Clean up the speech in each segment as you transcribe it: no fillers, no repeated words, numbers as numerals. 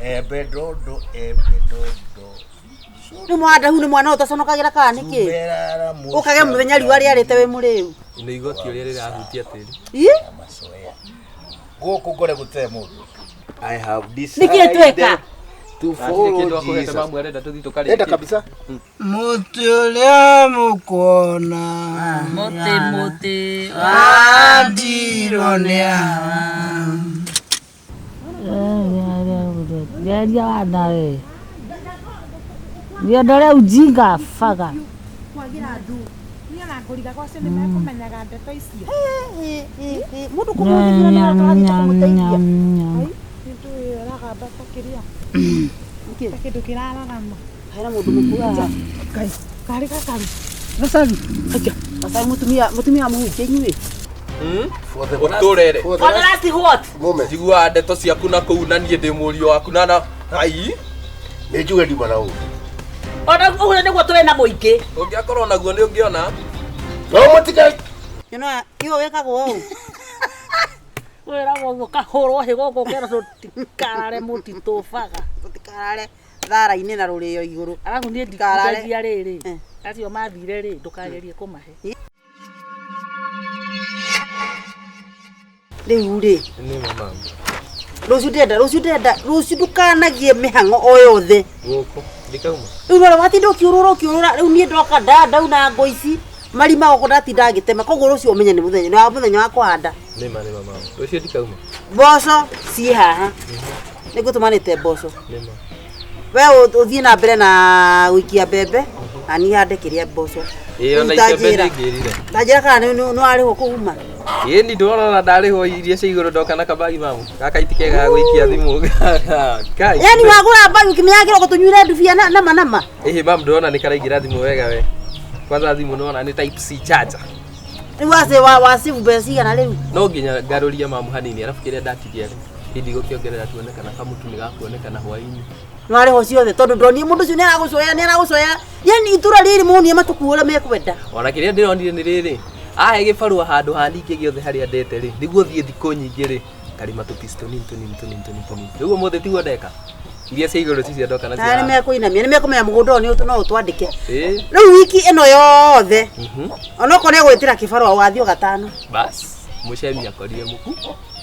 Embe ndondo, embe ndondo. Rĩu mwandahu nĩ mwana ũtaconokagĩra kana nĩkĩ? Sumerara Ũkage mũthenya riũa rĩarĩte wĩ mũrĩu. Nĩ igoti ũrĩa rĩrahutia tĩri. Ĩ? Macoya. Gũkũ ngore gũtarĩ mũndũ. I have Nĩkĩ tweka? decided to Hatirĩ follow kĩndũ akũhete Jesus. mamu arenda tũthiĩ tũkarĩe. Enda kabisa. Mũtĩ ũrĩa mũkuona Mũtĩ mũtĩ wandirwo nĩ awa. Geria wana we. Niondore ujinga faga. Kwagira andu niĩ ona ngũriga gwacio nĩ mekũmenyaga ndeto icio. Mũndũ kũmũthikĩra nĩ tũrathiĩ kũmũteithia. Kĩndũ ĩragamba ta kĩrĩa ta kĩndũ kĩrararama. Hena mũndũ mũkuũ haha. Ngai, karĩ gakaru. Gacaru. Acha. Gacaru mũtumia mũtumia wa mũhunjia inyuĩ. For the last- Ũtũrere. for the For the last last what? moment. Njiguaga ndeto ciaku na kũu na niĩ ndĩ mũriũ waku na na ai Nĩ njuge nduma na ũũ. Ona ũguo nĩguo tũrĩ na mũingĩ. ũngĩakorwo naguo nĩ ũngĩona. No mũtiga Nyonaga iwe wĩkagwo ũũ. Wĩragwo ũguo kahũrwo hĩ gũkũ ũkerwo tũtikarare mũtitũ baga. Tũtikarare thara-inĩ na rũrĩo igũrũ. Arabu niĩ Ndikarare. ndikugagia rĩrĩ. Eh. Acio mathire rĩ ndũkagerie kũmahe. Rĩu rĩ, Nĩ mama. rũciũ ndĩrenda rũciũ ndĩrenda rũciũ ndũkanagie mĩhang'o o yothe. Gũkũ ndikauma. Rĩu rora watinda ũkĩũrũra ũkĩũrũra rĩu niĩ ndoka ndauna ngũ ici marima gũkũ ndatinda ngĩtema koguo rũciũ ũmenye nĩ mũthenya nĩ wa mũthenya wa kũhanda. Nĩ ma nĩ mama. Rũciũ ndikauma. Mboco ciĩ haha. Nĩ ngũtũmanĩte mboco. Nĩ ma. We ũthiĩ na mbere na gũikia mbembe na niĩ hande kĩrĩa mboco. Ĩĩ ona Rĩu ta icembe njĩra. nĩngĩrire. Ta njĩra kana nĩ warĩhwo kũuma. Ĩĩ ni ndĩrona ndarĩhwo iria cia igũrũ ndoka na kabagi mamu. Gaka itikega ga gũikia thimũ. Kai. Yani wagũra mbagi ũkĩmenya kĩroko tũnyuire ndubia na nama nama. Ĩhĩ mamu ndĩrona nĩ karaingĩra thimũ wega we. Kwanza thimũ nĩwona nĩ type C charger. Rĩu wace wa wacibu mbeca cigana rĩu? No nginya ngarũrie mamu hanini arabu kĩrĩa ndatigia rĩ. Hindi gũkĩongerera tuone kana kamũtu nĩ gakuonekana hwainĩ. Nĩ warĩhwo ciothe tondũ ndonire mũndũ ũcio nĩ aragũcoya nĩ aragũcoya. Yani itũra rĩrĩ monie matukuo ũrĩa mekwenda. Ona kĩrĩa ndĩronire nĩ rĩrĩ. Ahe gĩbarũa handũ ha ningĩ gĩothe harĩa ndete rĩ. Nĩguo thiĩ thikũ nyingĩ rĩ. Karĩma tũpici tũnini tũnini tũnini tũnini tũnini. Rĩu ũmũthĩ tiguo ndeka. Iria cia igũrũ cicio ndoka nacio. Na nĩ mekũinamia nĩ mekũmenya mũgũnda ũyũ no ũtwandĩke. Ĩĩ. Rĩu wiki ĩno yothe Mhm. onokorwo nĩ egwĩtĩra kĩbarũa ũgathiĩ o gatano. Bas. Mũcemi akorire mũku.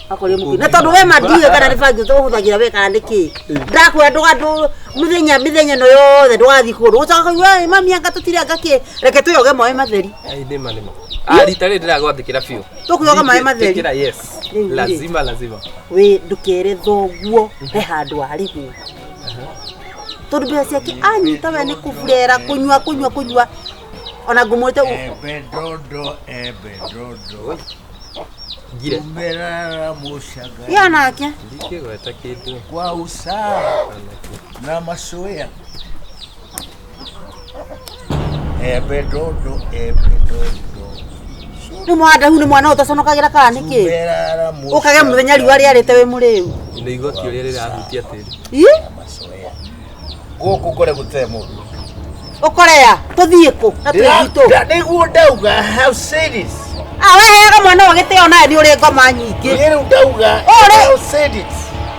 Akorire mũkuĩ. Na tondũ we ma ndiũĩ kana nĩ bangi ũhũthagĩra we kana nĩ kĩ. Ndakwĩra ndũga mũthenya mĩthenya ĩno yothe ndũgathiĩ kũndũ. Ũcoka kũigua "Ĩ, mami anga tũtirĩ anga kĩ. Reke twĩyoge maĩ matheri. Ai nĩ ma nĩ ma. Ah rita rĩrĩ ndĩragwathĩkĩra biũ. Tũkwĩyoga maĩ matheri. Ndingĩtĩkĩra, yes. Rĩu rĩ. Lazima lazima. We ndũkere thoguo he handũ arĩhwo. Tondũ mbeca ciake anyita we nĩ kũburera kũnyua kũnyua kũnyua. Ona ngũmwĩte Embe ndondo, embe ndondo. Ngire. Sumerara mũcanga. ya nake. Ndingĩgweta kĩndũ. Kwa usawa na macoya. Embe ndondo, embe ndondo. Rĩu mwandahu nĩ mwana ũtaconokagĩra kana nĩkĩ? Sumerara Ũkage mũthenya riũa rĩarĩte wĩ mũrĩu. Nĩ igoti ũrĩa rĩrahutia tĩri. Ĩ? Macoya. Gũkũ ngore gũtarĩ mũndũ. Ũkorea tũthiĩ kũ na twĩ gwitũ. Nĩguo ndauga, I have said it. Ah, we heaga mwana ũyũ gĩtĩo nawe nĩ ũrĩ ngoma nyingĩ. Niĩ rĩu ndauga, Ũrĩ- I have said it.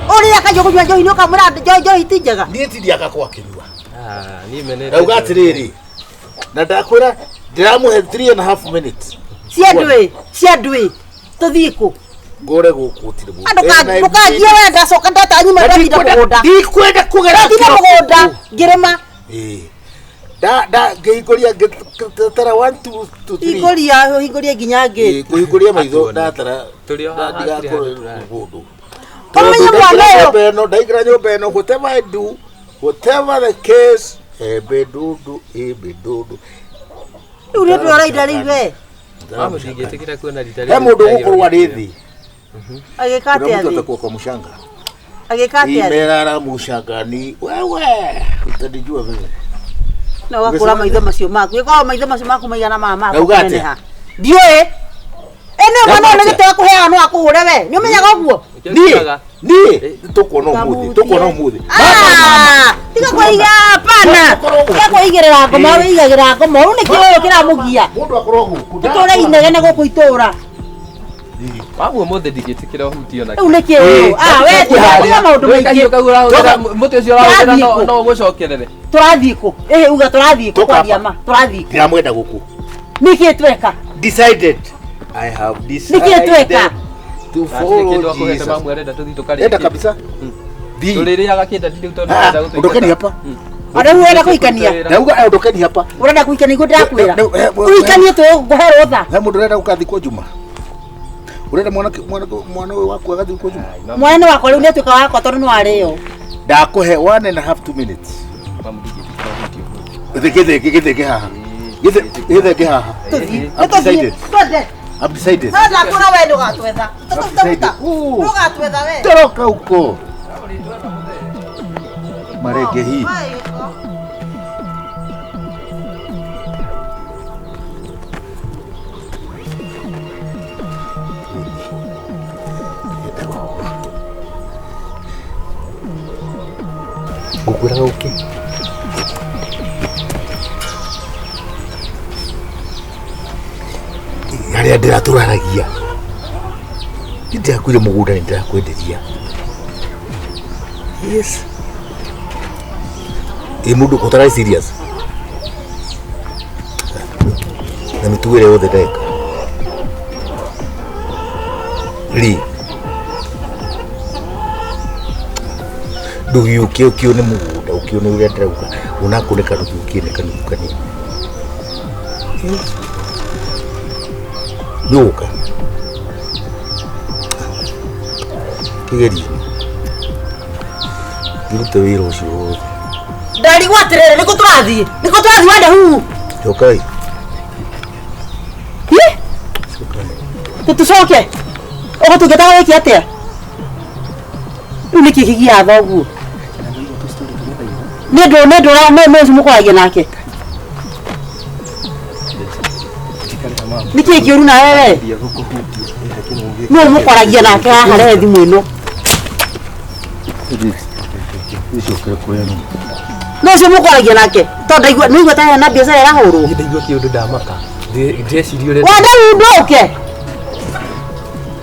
Ũrĩa akajua kũnyua njohi nĩ ũkamwĩra njohi ti njega. Niĩ tindiaga kwakĩnyua. Ah, niĩ menete. Ndauga atĩrĩrĩ, na ndakwĩra ndĩramũhe 3.5 minutes. Cia ndwĩ, cia ndwĩ. Tũthiĩ kũ? Ngore gũkũ gũtirĩ mũndũ. Ah, ndũkangie we ndacoka ndatanyuma ndatinda mũgũnda. Ndikwenda kũgera Ndatinda kĩroko. mũgũnda ngĩrĩma. Ĩĩ. Nda nda ngĩhingũria ngĩtara 1 2 2 3. Hingũria hingũrie nginya ngĩti. Kũhingũria maitho Atuone. ndatara. Tũrĩ o haha, hatirĩ ndigakorwo handũ tũrarĩ. mũndũ. Ũmenye mwana ũyũ. Nyũmba ĩno ndaingĩra nyũmba ĩno whatever I do, whatever the case, embe ndundu, embe ndundu. Rĩu nĩ ũndũ ũraida rĩu we. Mamu ndingĩtĩkĩra kuona rita He mũndũ ũgũkorwo arĩ thĩ. Agĩka Kuna atĩa mtu thĩ? atakuwa kwa mshanga. Agĩka atĩa thĩ? Imerara mshangani. Wewe utanijua wewe. Na ũgakũra maitho macio maku. Ĩkorwo maitho macio maku maigana maya maku Nauga atĩa? kũneneha. Ndiũĩ. Ĩ nĩ mwana ũyũ nĩ gĩtĩo akũheaga no akũhũre we. Nĩ ũmenyaga ũguo? Niĩ niĩ tũkuona ũmũthĩ tũkuona ũmũthĩ. Ah, tiga kwĩiga hapana. Tiga kwĩigĩrĩra ngoma wĩigagĩra ngoma. Rĩu nĩkĩ ũyũ kĩramũgia? Mũndũ akorwo gũkũ. Tũtũre inegene gũkũ itũra. Mamu ũmũthĩ ndingĩtĩkĩra ũhutio na Rĩu nĩkĩ ũyũ? Ah, we tiga maũndũ maingĩ. Kahiũ kau ũrahũthĩra mũtĩ ũcio ũrahũthĩra Tũrathiĩ kũ? no ũgũcokerere. Tũrathiĩ kũ? Ĩhĩ uga tũrathiĩ kũ Tũka kwaria hapa. ma? Tũrathiĩ kũ? Ndiramwenda gũkũ. Nĩkĩ tweka? Decided. I have Nĩkĩ tweka? decided to Hatirĩ kĩndũ follow akũhete Jesus. mamu arenda tũthiĩ tũkarĩe. Enda kabisa. Thiĩ. Tũrĩrĩaga kĩnda rĩu tondũ Ah, ũrenda gũtũingata. ondokeni hapa. Ona rĩu ũrenda kũhikania? Ndauga ondokeni hapa. Ũrenda kũhikania nĩguo ndĩrakwĩra. Ne- Ũhikanie tũngũhe rũtha. He mũndũ ũrenda gũkathikwo Juma. Ũrenda mwana mwana mwana ũyũ waku agathikwo Juma. Mwana nĩ wakwa rĩu nĩatuĩka wakwa tondũ nĩ warĩo. Ndakũhe 1.5 2 minutes. Mamu ndingĩtĩkĩra ũhutio. Gĩthĩ gĩthĩ gĩthĩ haha. Gĩthĩ gĩthĩ haha. Tũthiĩ. I'm Nĩ tũthiĩ. decided. Twende. I'm decided. No ndakwĩra we ndũgatwetha. Decided. Ooh. Ndũgatwetha we. Toroka huko. Marege hii. Ngũkwĩraga ũke. Harĩa ndĩratũraragia. Ndĩrakwire mũgũnda nĩ ndĩrakwenderia. Yes. Ĩ mũndũ ũtararĩ serious. Na mĩtugo ĩrĩa yothe ndeka. Rĩ. Ndũgĩũke ũkĩone mũgũnda ũkĩone ũrĩa ndĩrauga onako nĩ kanuthu ũkĩone kanuthu kanini. Yes. Nĩũgũka. Kĩgerie. Ngĩrute wĩra ũcio wothe. Ndarigwo atĩrĩrĩ nĩkũ tũrathiĩ? Nĩkũ tũrathiĩ wende huu? Cokai. Hi? Cokai. Tũtũcoke. Ũgũtungataga wĩke atĩa? Rĩu nĩkĩ kĩgiaga thoguo? Nĩ ndũ nĩ ndũ nĩ ũcio mũkoragia nake. Nĩkĩ kĩũru nawe we? Nũ mũkoragia nake haha rehe thimũ ĩno? Icokere kũrĩa nyuma. Nũ ũcio mũkoragia nake? Tondũ ndaigua nĩigua ta hena biacara ĩrahũrwo. Niĩ ndaigua kĩũndũ ndamaka. Ndĩreciria ũrĩa Wenda ndũke.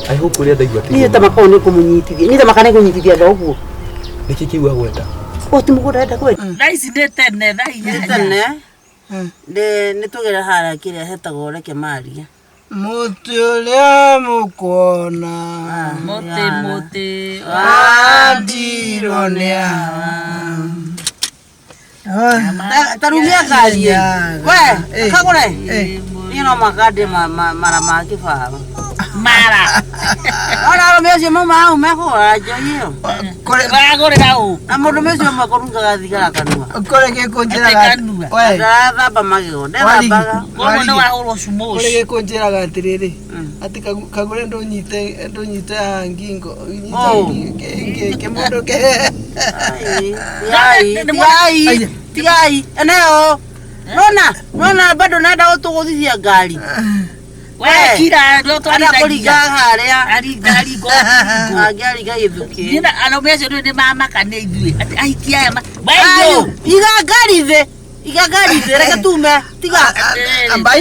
I hope ũrĩa ndaigua ti Niĩ ta makao nĩ kũmũnyitithia. Niĩ ta maka nĩ kũnyitithia thoguo. Nĩkĩ kĩu agweta? Ũyũ ti mũgũnda arenda kwendia. Thaa ici nĩ tene thaa inyanya. Tene nĩ tũgere harĩa kĩrĩa hetagwo reke maria. Mũtĩ ũrĩa mũkuona Mũtĩ mũtĩ wandirwo nĩ awa. Ta rumia ngari ĩ. We, kagũre. Niĩ no makande mara ma kĩbaũ. mara. Ona arũme acio mauma hau mekũgũra njohi ĩyo. Wagũrĩra ũ? Na mũndũme ũcio ũmwe kũrungaga thigara kanua. Kũrĩ gĩkũnjĩraga Atĩ kanua. we Ndarathamba magego, ndethambaga. Koguo nĩ wahũrwo kũrĩ cumoci. gĩkũnjĩraga atĩrĩrĩ atĩ kagũre ndũnyite ndũnyite haha ngingo Oh. nyite kĩmũndũ ke Ai, tigai, tigai, tigai. Eneo. Nona, nona bado nenda gũtũgũthithia ngari. We kira ndio Arĩa kũringa twarithagia. harĩa. Aringa aringa. Angĩaringa gĩthukĩ. Nina arũme acio rĩu nĩ mamaka nĩ ithuĩ atĩ ahiki aya Ayu, weyo iga ngari thĩ. Iga ngari thĩ, reke tume. Tiga. amba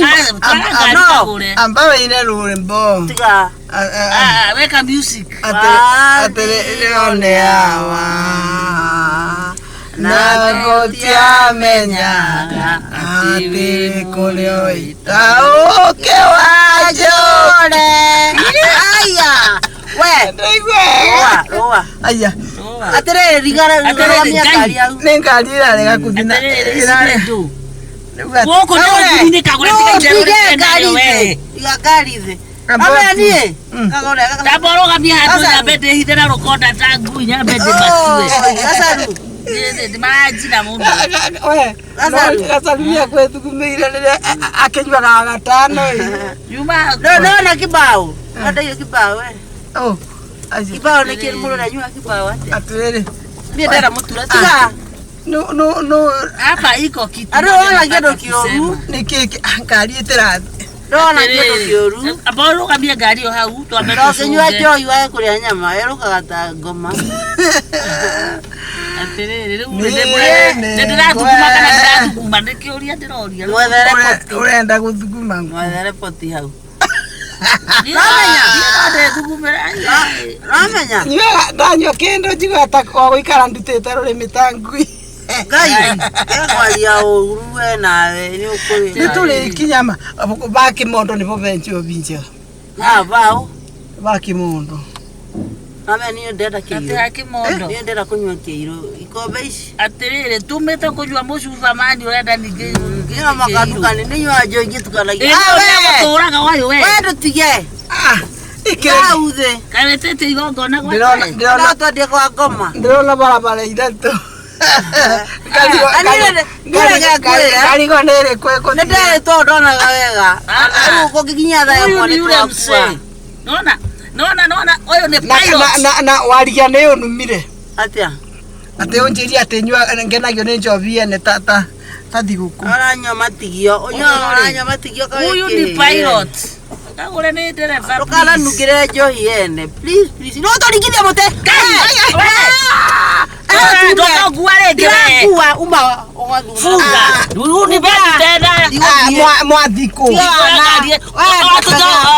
wĩine rwĩmbo Tiga. Weka music atĩrĩrĩo nĩ awa na gũtiamenyaga atĩ kũrĩ ũita ũkĩ wa Njũre. Aya. We. Rũa, rũa. aya Atĩrĩrĩ, rigara rũgamia ngari yaku. nĩ ngari ĩrarega kũthiĩ na Atĩrĩrĩ, ici nĩ ĩrarega gũkũ nĩ ũthuri nĩ kagũre tiga Tige itherũ rĩtena ngari we thĩ. Iga ngari thĩ. Amba Ambe waku. niĩ. Kagũre. tamba ũrũgamie handũ Sasa- nyambe ndĩhithe na rũkonda ta ngui nyambe ndĩmatue Gacaru. maranjina mũno gacaru akwĩthugumĩire rĩrĩa akĩnyuaga gatano ĩ. yuma No, no, na kibao. Ndandaire kibao we. Oh, acio. Kibao nĩ kĩ mũndũ aranyua kibao atĩa? Atĩrĩrĩ Niĩ ndera mũtura. Tiga. no no no hapa iko kitu Andũ ona kĩndũ kĩũru. nĩkĩ ngari ĩtĩrathiĩ Ndona kĩndũ kĩũru. amba ũrũgamie ngari ĩyo hau twambe Ndũkĩnyua tũcũnge njohi wage kũrĩa nyama, ĩrũkaga ta ngoma. Atĩrĩrĩ rĩu Nĩ- nĩ ndĩrathuguma kana ndĩrathuguma nĩ kĩũria ndĩroria Mwethere poti. Ũrenda gũthuguma Mwethere poti hau. Ramenya. Ndethugumĩra. Ramenya. Nyuaga ndanyua kĩndũ njiguaga ta o gũikara ndutĩte rũrĩmĩ ta ngui. Ngai, ekwaria ũru we nawe nĩ ũkũrĩ. Nĩ tũrĩkinya ba kĩmondo nĩbo benjwo njega. Ah, bao. Ba kĩmondo. Ramenya niĩ ndĩrenda kĩirũ. Atĩ akĩmondo. Niĩ ndĩrenda kũnyua kĩirũ. Ikombe ici. Atĩrĩrĩ tumĩte kũnyua mũcuba mani ũrenda ningĩ. Nginya makandukani nĩ nyua njohi ngĩtukanagia. Ĩĩ ũrĩa gũtũraga wayo we. We ndũtige. Ah, ikĩrĩ. Hau thĩ. Kaĩ wĩtĩte igongona gwa Ndĩrona Ngai? ndĩrona No twendie kwa ngoma. ndĩrona barabara ithatũ. Ngarigwo nĩ ĩrĩkũ Nĩ ĩkũthiĩ. nderĩtwo ndonaga wega. Rĩu kũngĩkinya thaa Ũyũ ĩmwe nĩ nĩ yule twakua. mzee. Nona nona nona ũyũ nĩ Na pilot. na na warigia nĩ ũnumire. Atĩa? Atĩ ũnjĩrie atĩ nyua ngenagio nĩ njobi ene ta ta ta thigũkũ. Ũranyua matigio. Ũnyua ũranyua matigio kaĩ Huyu kĩ? ni pilot. Kagũre nĩ ndereba. Ndũkananungĩre njohi ene. Please, please. No tũringithie mũtĩ. We. Ndũkangua rĩngĩ we. Ndirakua uma ũgathura. Funga. Rĩu nĩ ndenda. Ah, mwa mwathikũ.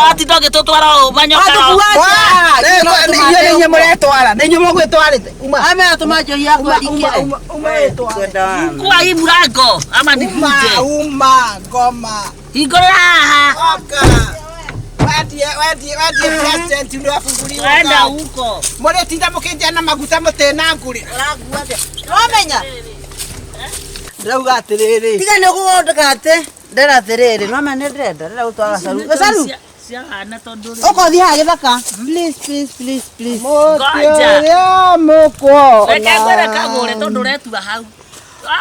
Watinda ũgĩtũtwara ũũ manyoka. Inyuĩ nĩ inyuĩ mũretwara. Nĩ inyuĩ mũgwĩtwarĩte. Uma. Amera tũma njohi yaku Uma ĩrikĩre. uma uma wĩtware. Fungua hii mlango ama Uma nikuje. uma ngoma. Hingũrĩra haha. Oka. Wendie wendie wendie president nĩ afunguliwa. Wenda huko. Mũrĩtinda mũkĩnjia na maguta mũtĩna ngũrĩ. Ũrangua atĩa? Wamenya? Ndĩrauga atĩrĩrĩ. Tiga nĩ ũkũgondeka atĩ. Ndĩrenda atĩrĩrĩ, nwamenya nĩ ndĩrenda, ndĩrenda gũtwara gacaru. Gacaru, Ciahana tondũ rĩ. ũka ũthiĩ haha gĩthaka. Please, please, please, please. Mũtĩ Ngoja. ũrĩa mũkuona. Reke ngwĩre kagũre tondũ ũretua hau.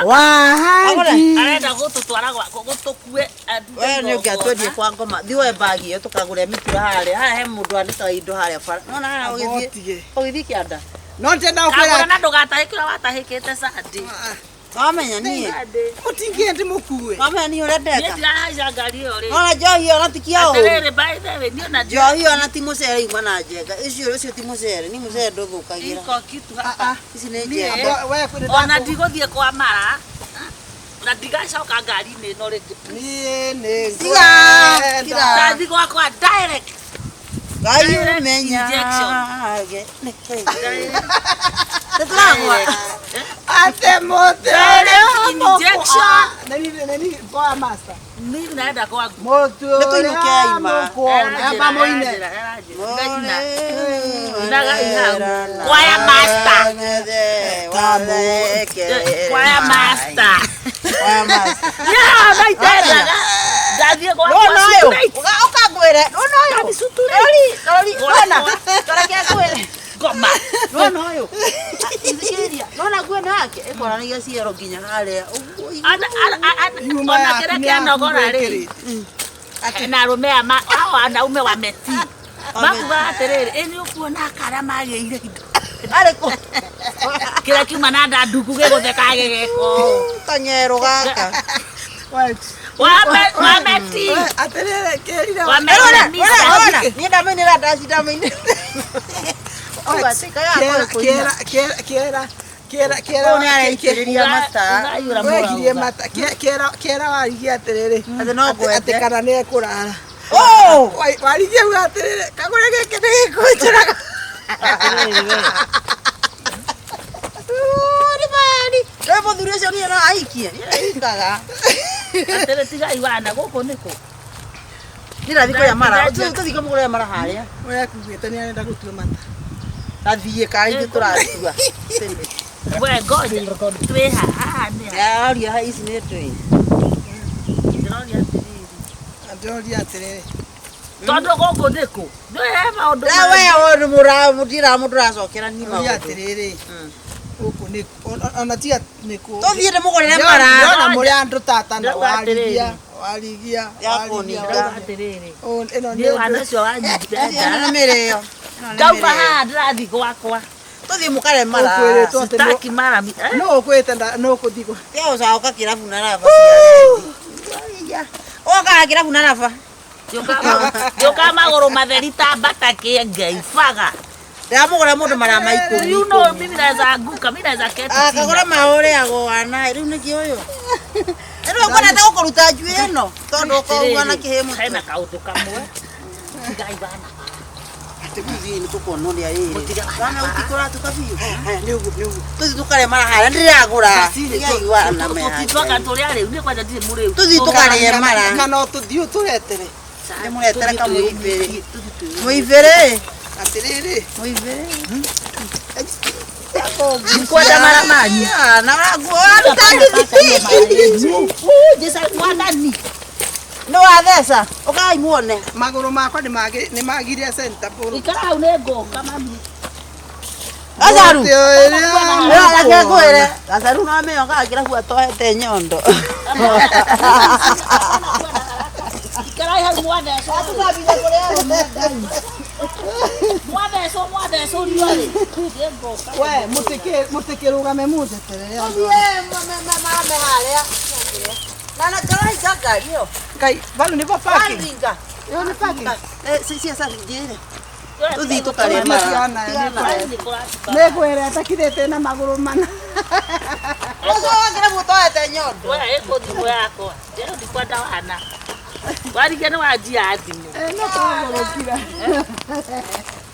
Wahanji. Arenda gũtũtwara gũtũkue. We nĩ ũngĩatwendie kwa ngoma. Thiĩ woe mbagi ĩyo tũkagũre mĩtura harĩa. Haha he mũndũ anĩkaga indo harĩa bara. Nĩwona haha ũgĩthiĩ Ũtige. ũgĩthiĩ kĩanda. No ndĩrenda Kagũre gũkwĩra na ndũgatahĩke ũrĩa watahĩkĩte Sunday. Wamenya niĩ. mũtingĩe ndĩmũkue. Wamenya niĩ ũrĩa Niĩ ndeka. ndirahaica ngari ĩyo rĩ. Ona njohi ona ti kĩa ũru. Atĩrĩrĩ by the way niĩ ona Njohi ona ti mũcere ima na njenga. Ũcio ũcio ti mũcere, ni mũcere ndũthũkagĩra. iko kitu hapa. Ici nĩ njenga. We kwĩ Ona ndigũthiĩ kwa mara. Na ndigacoka ngari-inĩ ĩno rĩngĩ. Niĩ nĩ Tiga, tiga. Ndathiĩ gwakwa direct. Ngai Direct ũmenya. injection. Nĩ tũragwa. Atĩ mũtĩ ũrĩa Injection. Nĩ kwa master. Mimi naenda kwangu. Mũtĩ Nĩ tũinũke ũrĩa ima. mũkuona. Amba mũine. Kwaya master. Kwaya master. Kwaya master. Yeah, naitendaga. Ndathiĩ gwakwa Nona ũyũ. straight. Ũka ngwĩre. Nona ũyũ. Yaani suture. Rori, rori. Nona. Toreke ngwĩre. Ngoma. Nona ũyũ. Thikĩrĩria. Nona nguo ĩno yake ĩkwaranagia ciero nginya harĩa. Ũguo Yuma Ona yaku kĩrĩa nĩ yaku kĩanogora rĩ. gwĩkĩrĩte. Na arũme aya hao wanaume wametii. Makugaga atĩrĩrĩ, ĩ nĩ ũkuona kara magĩire indo. Arĩ kũ? Kĩrĩa kiuma na nda nduku gĩgũtheka gĩgeka ũũ. Kanyero gaka. Wametii. We, atĩrĩrĩ kĩrire Wameti misa. Ona, niĩ ndamũinĩra ndaci ndamũinĩra. Uga atĩ kaya kĩera kũina. kĩera kĩera kĩera kĩera Ũyũ nĩ areitĩrĩria mata. Ũraiyũra wegirie mũraũga. mata kĩera kĩera warigie atĩrĩrĩ Atĩ no atĩ ngwende. kana nĩ ekũrara. Oh! Warigie uga atĩrĩrĩ kagũre gĩkĩ nĩ gĩkũnjũraga. Nĩ bani. Rĩu mũthuri ũcio niĩ no aikie. Niĩ ahikaga. Atĩrĩ tigai wana gũkũ nĩkũ? Niĩ ndathiĩ kũrĩa mara. Tũthiĩ kũmũgũrĩra mara harĩa. We akugĩte nĩ arenda gũtua mata. Tathiĩ karĩ ithuĩ tũratua. We ngoja. Twĩ haha nĩ ha. Aria ha ici nĩ ndũĩ. Ndĩroria atĩrĩrĩ. Ndĩroria atĩrĩrĩ Tondũ gũkũ nĩkũ? Nĩ he maũndũ Na we ũyũ mũra mũndira mũndũ ũracokera niĩ ndĩroria maũndũ. atĩrĩrĩ gũkũ nĩ ona tiga nĩkũ Tũthiĩ ndĩmũgũrĩre mara. ndĩrona mũrĩ andũ tata na Ndĩrauga warigia atĩrĩrĩ. warigia Ya warigia kũninda. Ndĩrauga atĩrĩrĩ. Ũ, ĩno Niĩ nĩ wana ũcio wanyita Ĩno nĩ mĩrĩo. Ĩno nĩ Ndauma mĩrĩo. haha ndĩrathiĩ gwakwa. Tũthiĩ mũkare mara. Ũkwĩrĩtwo atĩ nũ- Sitaki mara. nũ ũkwĩte nũ ũkũthiĩ gwa- Tiga gũcoka kĩrabu na raba cia. Ũkaga kĩrabu na raba. Ndĩũkaga magũrũ matheri ta mbata kĩengei baga. Ndĩramũgũra mũndũ mara ma ikũmi. You know mimi naweza anguka, mimi naweza keti chini. Akagũra maũrĩagwo wana rĩu nĩkĩ ũyũ. Rĩu ũkwenda ta gũkũruta njuĩ ĩno tondũ ũkoguo na kĩhĩ Hena mũtwe. kaũndũ kamwe. Tigai wana. Atĩ nĩ tũkuona ũrĩa ĩrĩ. Mũtiga Wana ũtikũratuka biũ. Haya, nĩ ũguo nĩ ũguo. Tũthiĩ tũkarĩe mara harĩa ndĩragũra. Tigai wana me Tũtitwaka tũrĩa rĩu nĩ kwanja ndirĩ mũrĩu. Tũthiĩ tũkarĩe mara. Kana no tũthiĩ ũtũretere. Ndĩmũretere kamũibĩrĩ. Mũibĩrĩ. Atĩrĩrĩ. Mũibĩrĩ. Ndikwenda mara manyu. Na waruta ngithiti. Mwathani. Nĩ watheca. Ũkai muone. Magũrũ makwa nĩ magire center ball. Ikara hau nĩ ngũka mami. Gacaru. Mũtĩ ũrĩa Reke ngwĩre. Gacaru no amenyo gakĩra hua tohete nyondo. Ikarai hau mwathecwo. Mwathecwo mwathecwo riũa-rĩ. Nĩ ngũka. We mũtikĩrũgame mũnjeterere andũ. Mame harĩa. Na na karahinga ngari ĩyo. Ngai, vau nĩvo parking. Waringa. Ĩyo nĩ parking. Cia njĩre. Tũthiĩ tũkarĩe mara. Tigana, Nĩ kũratuka. Nĩngwĩra atakirĩte na magũrũ mana. Ũcio wakĩra hua tohete nyondo. We ĩkũ thimũ yakwa. Rĩu ndikwenda wana. Warige nĩ wanjia thimũ. Eh, no tũgũrũkira.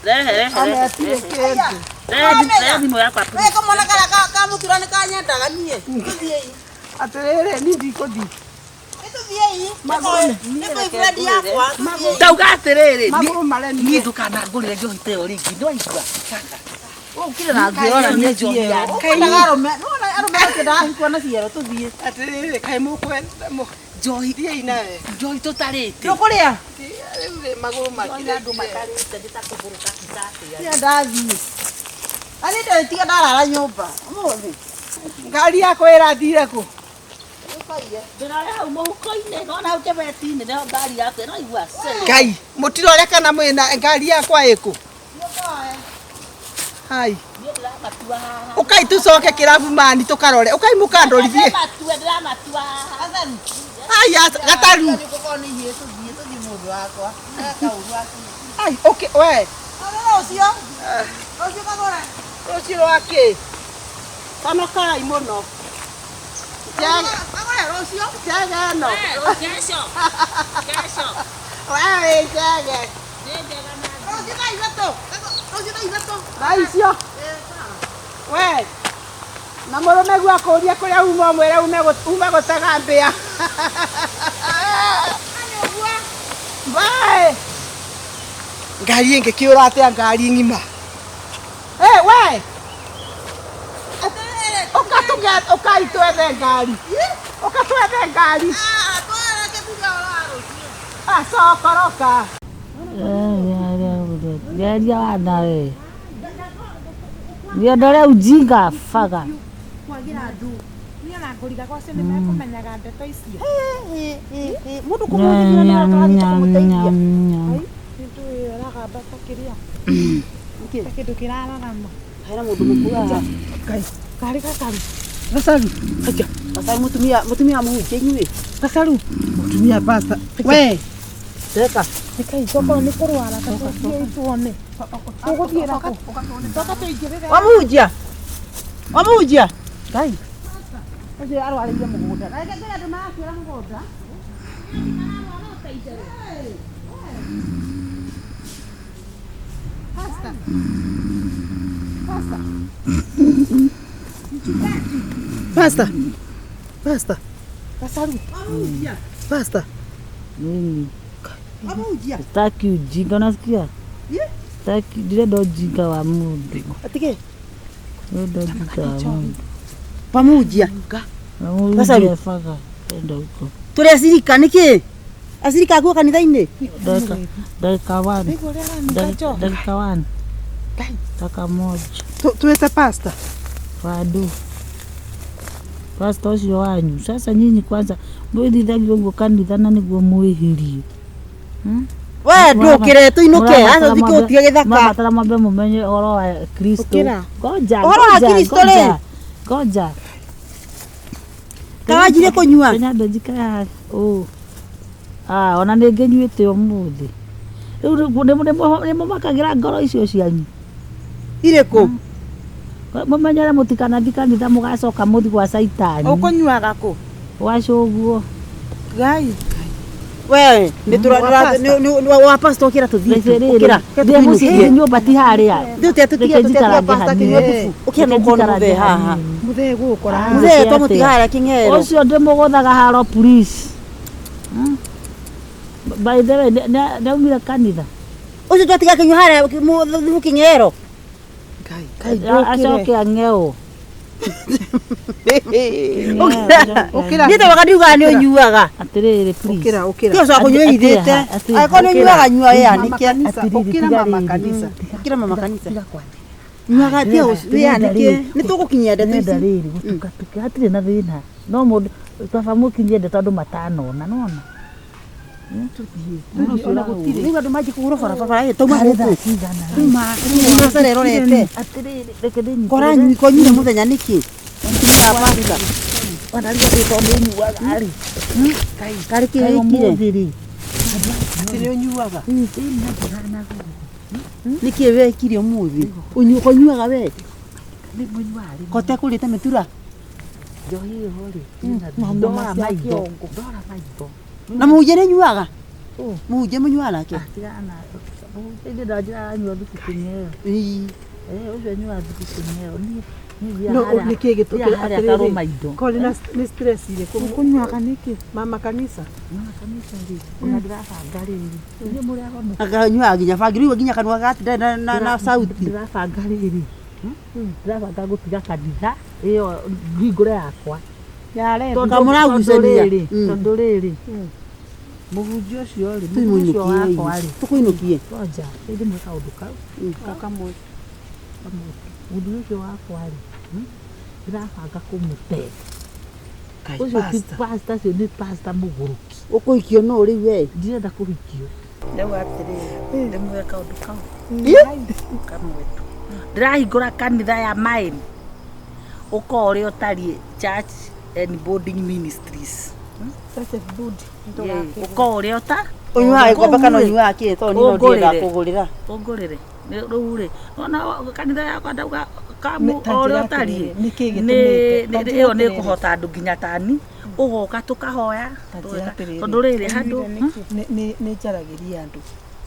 Rehe rehe. Ona atirĩ kĩndũ. Rehe rehe thimũ yakwa. We kamwana karĩa ka mũtura nĩ kanyendaga niĩ. Tũthiĩi. Atĩrĩrĩ, niĩ ndikũthiĩ. Nĩtũthiĩi. Nĩ boyfriend yakwa. Tũthiĩi. Ndauga atĩrĩrĩ. Magũrũ maremire. Niĩ ndũkanangũrĩre njohi ta ĩyo rĩngĩ. Nĩwaigua? Ũkire na ngĩrora nĩ njohi ya Ũkwendaga arũme. Nĩwona arũme makĩendaga hikwo na ciero tũthiĩ. Atĩrĩrĩ, kaĩ mũkwenda njohi thiĩi nawe. njohi tũtarĩte. Ndũkũrĩa? Rĩu rĩ, magũrũ Njohi andũ makirĩtie. matarĩte nĩ ta kũgũrũka kitatĩa. Tiga ndathiĩ. Arĩ ndetiga ndarara nyũmba. Ũmũthĩ. Ngari yakwa ĩrathire kũ? Ndĩrore hau mũhuko-inĩ, nĩwona hau kĩbeti-inĩ nĩho ngari yakwa ĩraigua. Ngai, mũtirore kana mwĩna ngari yakwa ĩkũ? Hai. Niĩ ndĩramatua haha. Ũkai tũcoke kĩrabu mani tũkarore. Ũkai mũkandorithie. Ndĩramatua, ndĩramatua haha. Ai, gataru. Gũkorwo nĩ ihiĩ tũthiĩ tũthiĩ mũndũ wakwa. Kaũru aku. Ai, okay, we. Rũciũ. Rũciũ kagũre. Rũciũ rwa kĩ? Conokai mũno. Kagũre rũciũ. Njega ĩno. We, kesho. Kesho. We wĩ njege. Nĩ njega na Rũciũ thaa ithatũ. Rũciũ thaa ithatũ. Thaa icio. We. Na mũrũme guo akũrie kũrĩa uma ũmwĩre ume gũtega mbĩa. Bye. Ngari ĩngĩkĩũra atĩa ngari ng'ima? Hey, we. Ũka tũge ũkai twethe ngari. Ũka twethe ngari. Acokoroka. Geria wana we. Niondore ujinga faga. Kwagira andũ. Niĩ ona ngũriga gwacio nĩ mekũmenyaga ndeto icio. Mũndũ kũmũthikĩra nĩ tũrathiĩ kũmũteithia. Kĩndũ ĩragamba ta kĩrĩa. Ta kĩndũ kĩrararama. Hena mũndũ mũkuũ haha. Karĩ gakaru. Gacaru. Gacaru mũtumia mũtumia mũhunjia inyuĩ. Gacaru. Mũtumia pasta. We. Teka. Nĩkai tokorwo nĩ kũrwara ta tũthiĩi tuone. Tũgũthiĩra kũ? Toka tũingĩrĩre. Wamũhunjia. Wamũhunjia. Ngai. Ũcio arwarĩire mũgũnda. Reke ngwĩre andũ marakuĩra mũgũnda. Pasta. Pasta. Pasta. Pasta. Gacaru. Pasta. Mimi Wamũhunjia. sitaki ujinga unasikia? Sitaki ndirenda ujinga wa mundu. Atige. Ndirenda ujinga wa mundu. Wamũhunjia. Gacaru faga enda huko. Tũrĩ acirika nĩkĩ? Acirika akuo kanitha-inĩ. Dakika dakika one. Nĩguo ũrĩa aranuka njohi. Dakika one. Dakika moja. Tuĩte pasta. Wadu. Pasta ũcio wanyu. Sasa nyinyi kwanza mwĩthithagio ũguo kanitha na nĩguo mwĩhĩrie. We ndũkĩre tũinũke. Aca ũthiĩ ũtige gĩthaka. Mwabatara mwambe mũmenye ũhoro wa Kristo. Ũkĩra. Ngoja, Ũhoro wa ngoja, Kristo rĩ? ngoja. Ngoja. Kawanjirie kũnyua. Kenya ndũnjikare haha. Ũ. Ah, ona nĩ ngĩnyuĩte ũmũthĩ. Rĩu nĩ mũmakagĩra ngoro icio cianyu. Irĩkũ? Mũmenyere mũtikanathi kanitha mũgacoka mũthi gwa caitani. Ũkũnyuaga kũ? Gwa cũguo. Ngai. We nĩ wa pastor ũkĩra tũthiĩ tu, ũkĩra Ndĩ mũciĩ nyũmba ti harĩa. Rĩu tũtige Reke tũtige njikarage pastor hanini. kĩnyua thubu. Ũkĩra Reke nũkorwo nĩ njikarage mũthee haha. hanini. Mũthee gũkora. Ah, Mũthee atĩa? twamũtiga harĩa kĩng'ero. Ũcio ndĩmũgũthaga haro please. Hmm? By the way, nĩaumire kanitha. Ũcio twatiga kĩnyua harĩa thubu kĩng'ero. Acoke ang'ewo. Ũkĩra. Niĩ twaga ndiugaga nĩ ũnyuaga. Atĩrĩrĩ please. Ũkĩra, ũkĩra. Ti ũcoka kũnyua ithĩte. Atĩa, Angĩkorwo nĩ ũnyuaga nyua Mama wĩyanĩke. kanitha, Atĩrĩrĩ, ũkĩra tiga mama rĩrĩ. kanitha. Ũkĩra mama kanitha. Nyuaga ti wĩyanĩke. Nĩ tũgũkinyia ndeto Ndĩrenda ici. rĩrĩ gũtukatuke hatirĩ na thĩna no mũndũ baba mũkinyie ndeto andũ matanona nona Ona gũtirĩ. Rĩu andũ manjie kũhũrwo barabara ĩ tauma Harĩ gũkũ. thaa cigana Tuma tuma erorete. atĩrĩrĩ reke ndĩnyitĩrĩre. Kora konyire mũthenya nĩkĩ? Mũtumia wa pastor. Ona rĩu atĩ tondũ nyuaga rĩ Karĩ kĩ kaĩ wĩkire? ũmũthĩ rĩ Atĩ nĩ ũnyuaga. Nĩkĩ wekire ũmũthĩ? Konyuaga we? Kote kũrĩte mĩtura? njohi ĩyo rĩ ndora maitho ndora maitho Na mũhunjia nĩ nyuaga? Mũhunjia mũnyuaga nake? tigana ĩndĩ ndanjĩra aranyua thubu kĩng'eo Ĩĩ. ũcio anyuaga thubu kĩng'eo niĩ No, thiaga nĩ kĩĩ gĩtũ- harĩa atĩrĩrĩ, karũma indo Korĩ na nĩ stress irĩkũ Ũkũnyuaga nĩkĩ? Mama kanitha. Mama kanitha rĩ ona ndĩrabanga rĩrĩ inyuĩ mũrĩ ahonoku Akanyuaga nginya bangi rĩu nginya kanua gatinda na sauti. Ndĩrabanga rĩrĩ ndĩrabanga gũtiga kanitha ĩyo hingũre yakwa Tondũ- Kamũragucania. tondũ rĩrĩ Mm. tondũ rĩrĩ mũhunjia ũcio rĩ mũhunjia ũcio wakwa rĩ Tũkũinũkie. ngoja ĩndĩ mwĩ kaũndũ kau Kamwe. kamwe mũthuri ũcio wakwa rĩ ndĩrabanga kũmũte ũcio ti pastor ũcio nĩ pastor mũgũrũki. Ũkũhikio nũ rĩu we? Ndirenda kũhikio. Ndauga atĩrĩrĩ ndĩmwĩre kaũndũ kau kamwe tu ndĩrahingũra kanitha ya mine ũka ũrĩa ũtariĩ church and boarding ministries. Yeah, ũka ũrĩa ũta Ũnyuaga gĩkombe kana Kũu rĩ, ũnyuaga kĩ? Tondũ niĩ no ndienda Ũngũrĩre. kũgũrĩra. Ũngũrĩre rĩu rĩ ona kanitha yakwa ndauga kamu Nĩ- ta o ũrĩa njĩra ũtariĩ atĩrĩrĩ, nĩkĩ gĩtũmĩte? Ta njĩra ĩyo nĩ atĩrĩrĩ. ĩkũhota andũ nginya tani ũgoka tũkahoya Ta njĩra tũgeka. atĩrĩrĩ. Tondũ rĩrĩ handũ Nĩ njaragĩria andũ.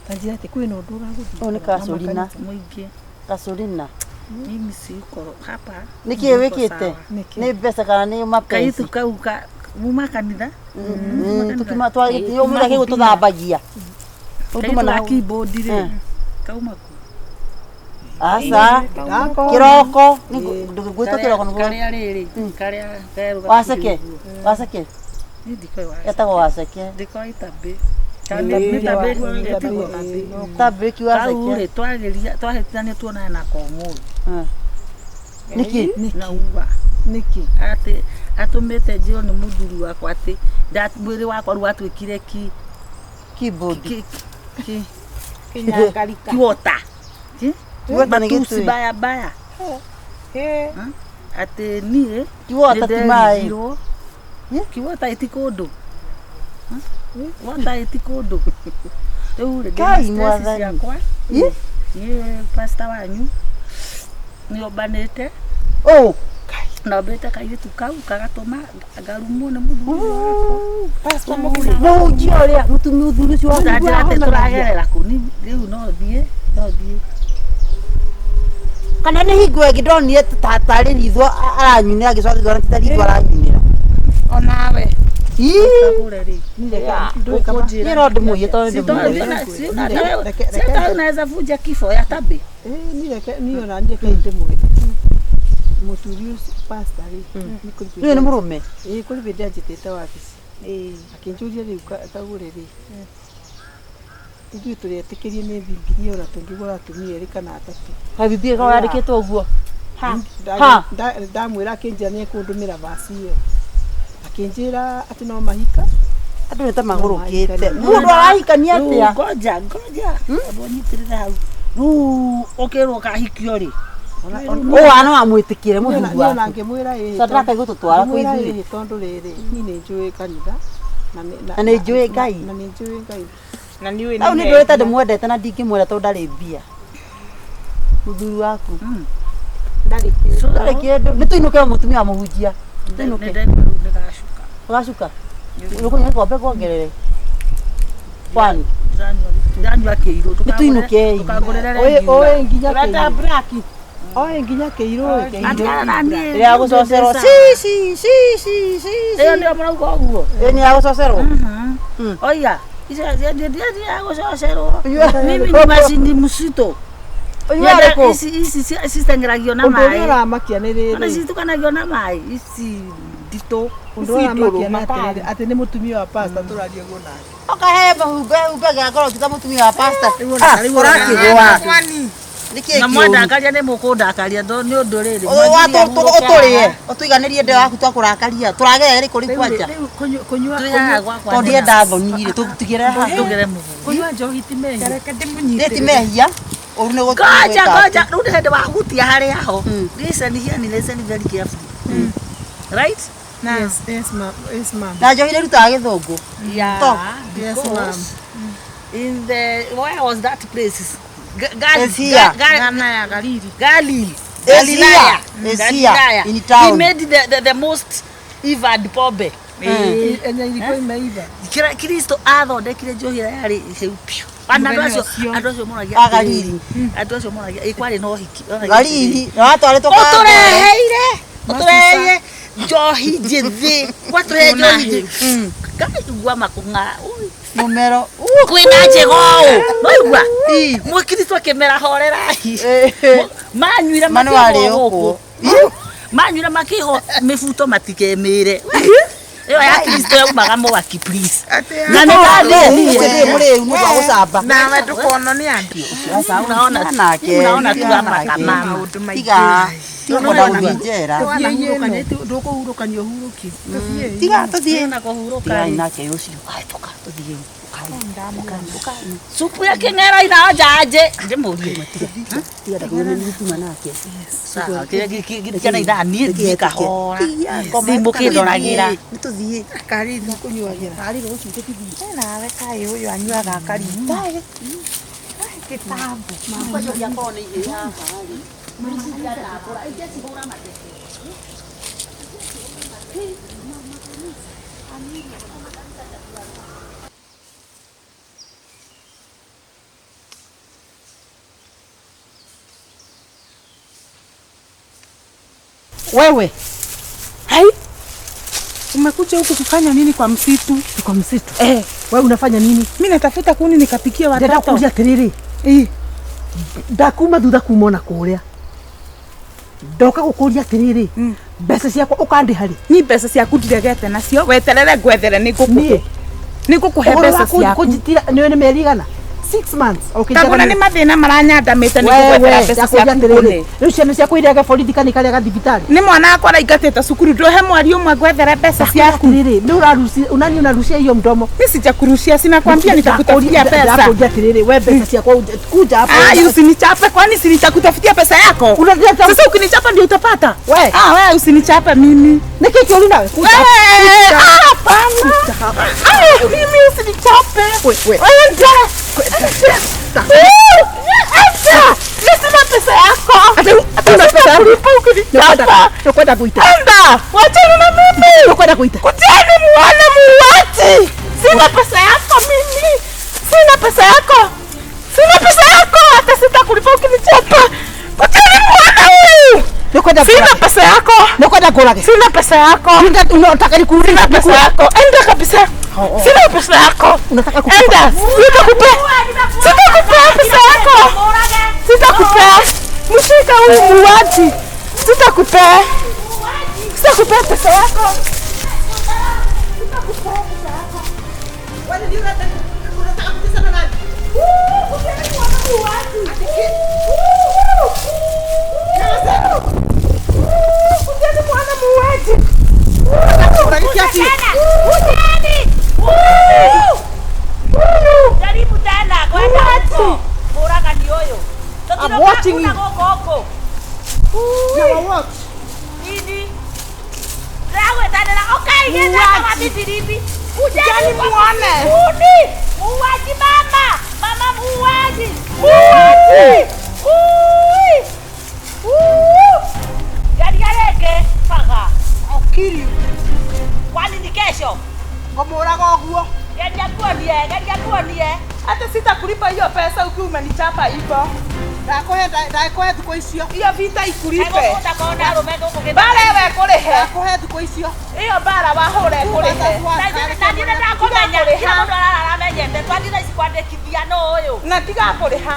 Ta njĩra atĩ kwĩna ũndũ ũragũthumbũra. Ũyũ nĩ kacũrina. Mũingĩ. Kacũrina. Mimi siko hapa. Nĩkĩ Niko wĩkĩte? sawa. Nĩ mbeca kana nĩ mapenzi? Kaitu kau ka muma kanitha. Tukima twa ũmũthĩ akĩgũ tũthambagia. Kaitu Ũtuma na ga keyboard rĩ Eh. kauma ku. Aca. Kĩroko. Gwĩtwo kĩroko nĩguo. Karĩa rĩrĩ karĩa kerũ Waceke. Waceke. Ni ndikoi waceke. Etagwo waceke. Ndikoi tabĩ. Nĩ tabĩ ĩtigwo. Tabĩ ki Kau waceke. rĩ twageria twahĩtithania tuonane nako ũmũthĩ. Nĩkĩ? Nauga. Nĩkĩ? Atĩ atũmĩte njĩrwo nĩ mũthuri wakwa atĩ mwĩrĩ wakwa rĩu watuĩkire ki Keyboard. ki ki Kĩnyangarika. kiwota. Kiwota nĩ Matusi gĩtũĩ. baya baya. Atĩ niĩ Kiwota ti maĩ. nĩnderigirwo. Kiwota ĩti kũndũ. Wota ĩti kũndũ. Rĩu rĩ ndĩna Kai stress mwathani. ciakwa. Ĩ? Niĩ pastor wanyu nĩombanĩte Ũ. nombĩte kairĩtu kau kagatũma ngarumwo nĩ mũthuri wakwa. Mũhunjia ũrĩa mũtumia mũthuri ũcio waku. Ndanjĩra atĩ tũragerera kũ ni rĩu no thiĩ no thiĩ. Kana nĩ hingo ĩngĩ ndonire tarĩ ritho aranyunĩra ngĩcoka ngĩona ti ta ritho aranyunĩra. Onawe. Ii. Kagũre rĩ. Niĩ no ndĩmũiye tondũ ndĩmũĩ. Sasa unaweza vunja kifo ya tabi. Niĩ ona niĩ reke ndĩmwĩre. Mũthuri ũcio pastor rĩ. Nĩ kũrĩ Rĩu nĩ mũrũme. Ĩĩ kũrĩ hĩndĩ anjĩtĩte wabici. Akĩnjũria rĩu kagũre rĩ. Ithuĩ tũrĩ etĩkĩrie nĩ Bibilia ona tũngĩgũra atumia erĩ kana atatũ. Kaĩ Bibilia ĩkoragwo yandĩkĩtwo ũguo? Ha. Ndamwĩra akĩnjĩra nĩ ekũndũmĩra vaci ĩyo. Akĩnjĩra atĩ no mahika. Andũ nĩ ta magũrũkĩte. Mũndũ arahikania atĩa? Ngoja ngoja. Ũnyitĩrĩre hau. Rĩu ũkĩrwo ũkahikio rĩ. Ũũ wana wamwĩtĩkĩre mũthuri Niĩ ona waku. ngĩmwĩra ĩĩ. Tondũ ndakaigua tũtwara kwĩ Ngĩmwĩra ithuĩ. ĩĩ tondũ rĩrĩ niĩ nĩ njũĩ kanitha. Na nĩ njũĩ Ngai. Na nĩ njũĩ Ngai. Na nĩ ũĩ Hau nĩ ndũrĩte ndĩmwendete na ndingĩmwenda tondũ ndarĩ mbia. Mũthuri waku. Ndarĩ kĩndũ. Ndarĩ kĩndũ. Nĩ tũinũke mũtumia wa mũhunjia. Tũinũke. Nĩ ndaigua rĩu nĩgacuka. Ũgacuka. Ũkũnyua gĩkombe kuongerere. Kwani Ndanyua kĩirũ. Nĩtũinũkei. Ndũkangũrĩre Oe nginya Ureta kĩirũ. black. Oe nginya kĩirũ ĩ. Atigana na niĩ. Ya gũcocerwo ci ci ci ci ci. Ĩyo nĩyo mũrauga ũguo. Ĩyo nĩ ya gũcocerwo. Oiga, icio ndia gũcocerwo. Mimi ni macini msito. Ũyũ arĩkũ? Ici ici citeng'eragio na Ũndũ ũrĩa maĩ. ũramakia nĩ Ona rĩrĩ. citukanagio na maĩ. Ici nditũ. Ũndũ ũrĩa ũramakia nĩ atĩrĩrĩ atĩ nĩ mũtumia wa pastor tũraria ũguo nake. Ũkahe mahumbe humbe gakoro ti ta mũtumia wa pastor. Rĩu Ũrakĩgũa. Nĩkĩĩ Na kĩũru? mwandakaria nĩ mũkũndakaria nĩ ũndũ rĩrĩ. Ũtũrĩe ũtũiganĩrie ndeo yaku twakũrakaria tũragera ĩrĩkũ rĩu kwanja Kunyua Twĩhaha gwakwa. tondũ ndienda thoni rĩ tũtigĩre haha Tũgere mũhu. kunyua njohi ti mehia. Reke nĩ ti ndĩmũnyitĩrĩre. mehia ũru nĩ Ngoja ngoja, rĩu nĩ hĩndĩ wahutia harĩa ho. Listen here and listen very carefully. Right? Yes, yes ma'am. Yes ma'am. Na njohi nĩrutaga gĩthũngũ. Yeah. Talk. Yes, Because ma'am. in the where was that place? Asia. Ghana ya Galili. Galil. Asia. Galilaya. Asia. Galilaya. In town. He made the most evil pombe. Enye ilikuwa imeiva. Kristo athondekire njohi ĩrĩa yarĩ hĩu biũ. Ona andũ acio Mũthenya ũcio. andũ acio moragia A Galili. Andũ acio moragia ĩ kwarĩ na ũhiki. Galili na watwarĩtwo Ũtũreheire ũtũreheire njohi njĩthĩ. Watũrehe njohi njĩthĩ. Ngaigua makũng'a. Ui. Mũmero. Kwĩna njega ũũ. Noigua? Mũkristo akĩmera horerai. Manyuire Mano makĩhwo warĩ gũkũ. ũkũ. Manyuire makĩhwo mĩbuto matikemĩre. Ĩyo ya Kristo yaumaga mwaki please. Na nĩ ndathĩnire. Mũrĩu nĩ wa gũcamba. Nawe ndũkonwo nĩ andũ. Unaona Nake. unaona tu hapa kama Maũndũ maingĩ. Tiga. Tiga kwenda gũthiĩ njera. Ndũkũhurũkania ũhurũkie. Tiga tũthiĩ. na kũhurũka. Tigai nake ũcio. Ai tũka tũthiĩ. Supu ya kĩng'era inaonja aje? Ndĩmũrie. Tiga ndakuona nĩ gũtuma nake. Sawa, kĩrĩa gĩkĩana ithaa niĩ thiĩ kahora. Ndimũkĩndoragĩra. Nĩ tũthiĩ. Kariri. Kũnyuagĩra. Karĩ rũciũ tũthiĩ. Nawe kaĩ ũyũ anyuaga akarita. Kĩtambo. Wewe Hai. Umekuja huku kufanya nini kwa msitu? kwa msitu. Eh, wewe unafanya nini? Mimi natafuta kuni nikapikie Ndenda watoto. kuria atiriri. Eh. Ndakuma thutha kuma ona kuria. Ndoka gukuria atiriri. Mbeca ciakwa ukandiha ri. Ni mbeca ciaku ndiregete nacio weterere ngwethere nĩ Niĩ. ngũkũhe. Nĩ ngũkũhe Ũhoro mbeca wa ciaku. kũnjitira nĩ nĩ mĩeri igana? 6 months. Tagũra nĩ mathĩna maranyandamĩte nĩ ngũgwethera Wewe mbeca ndakuria ciaku atiriri. kũne. Rĩu ciana ciakwa irege borithi kana ikarega thibitarĩ. Nĩ mwana wakwa araingatĩte cukuru ndũhe mweri ũmwe ngwethere mbeca ciaku. Atiriri, nĩ ũrarucia unani unarucia hiyo mdomo. Mimi sijakurushia, sina kwambia nitakutafutia pesa. Ndakuria atiriri, we mbeca ciakwa kuja hapa. Ah, usinichape kwani si nitakutafutia pesa yako? Unaleta Sasa ukinichapa ndio utapata. We. Ah, wewe usinichape mimi. Nĩkĩ kĩũru nawe? Kuja hapa. Wewe, ah, hapana. Ah, mimi usinichape. We, we. Wewe ndio. Acha. Mimi sina pesa yako. Una pesa yako? Sitakulipa ukinichapa. Nĩkwenda kuita. Enda. Wachana na mimi. Nĩkwenda kuita. Kujeni muone muuaji. Sina pesa yako mimi. Sina pesa yako. Sina pesa yako hata sitakulipa ukinichapa. Kujeni muone huyu. Nĩkwenda Sina ngũrage. pesa yako. Nĩkwenda ngũrage. Sina pesa yako. Unataka nikuulize? Sina pesa yako. Enda kabisa. Sina pesa yako. Unataka kukupa. Enda. Sitakupea. Sitakupea pesa yako. Sitakupea. Mshika huyu muuaji. Sitakupea. Sitakupea pesa yako. Jaribu tena kwenda huko. Mũragani ũyũ. I'm watching you. Gũkũ gũkũ. Ini. Ndĩragwĩtanĩra ũkaigĩte kama bibirimbi. Ujeni muone. Uni. Muuaji mama. Mama muuaji. Muuaji. Ui. Uu. Geria rĩngĩ. Baga. I'll kill you. Kwani ni kesho? Ngũmũraga ũguo. Geria kuonie, geria kuonie. Hata sitakulipa hiyo pesa ukiwa umenichapa hivyo. Ndakũhe ndakũhe thikũ icio. Hiyo vita ikulipe. Egũkũnda kona arũme gũkũ Bara ĩyo ĩkũrĩhe. Ndakũhe thikũ icio. Ĩyo bara wahũra ĩkũrĩhe. Na niĩ nĩndakũmenya, kila mũndũ ararara amenyete. Twathiĩ thaa ici kwandĩkithia nũ ũyũ. Na tigakũrĩha.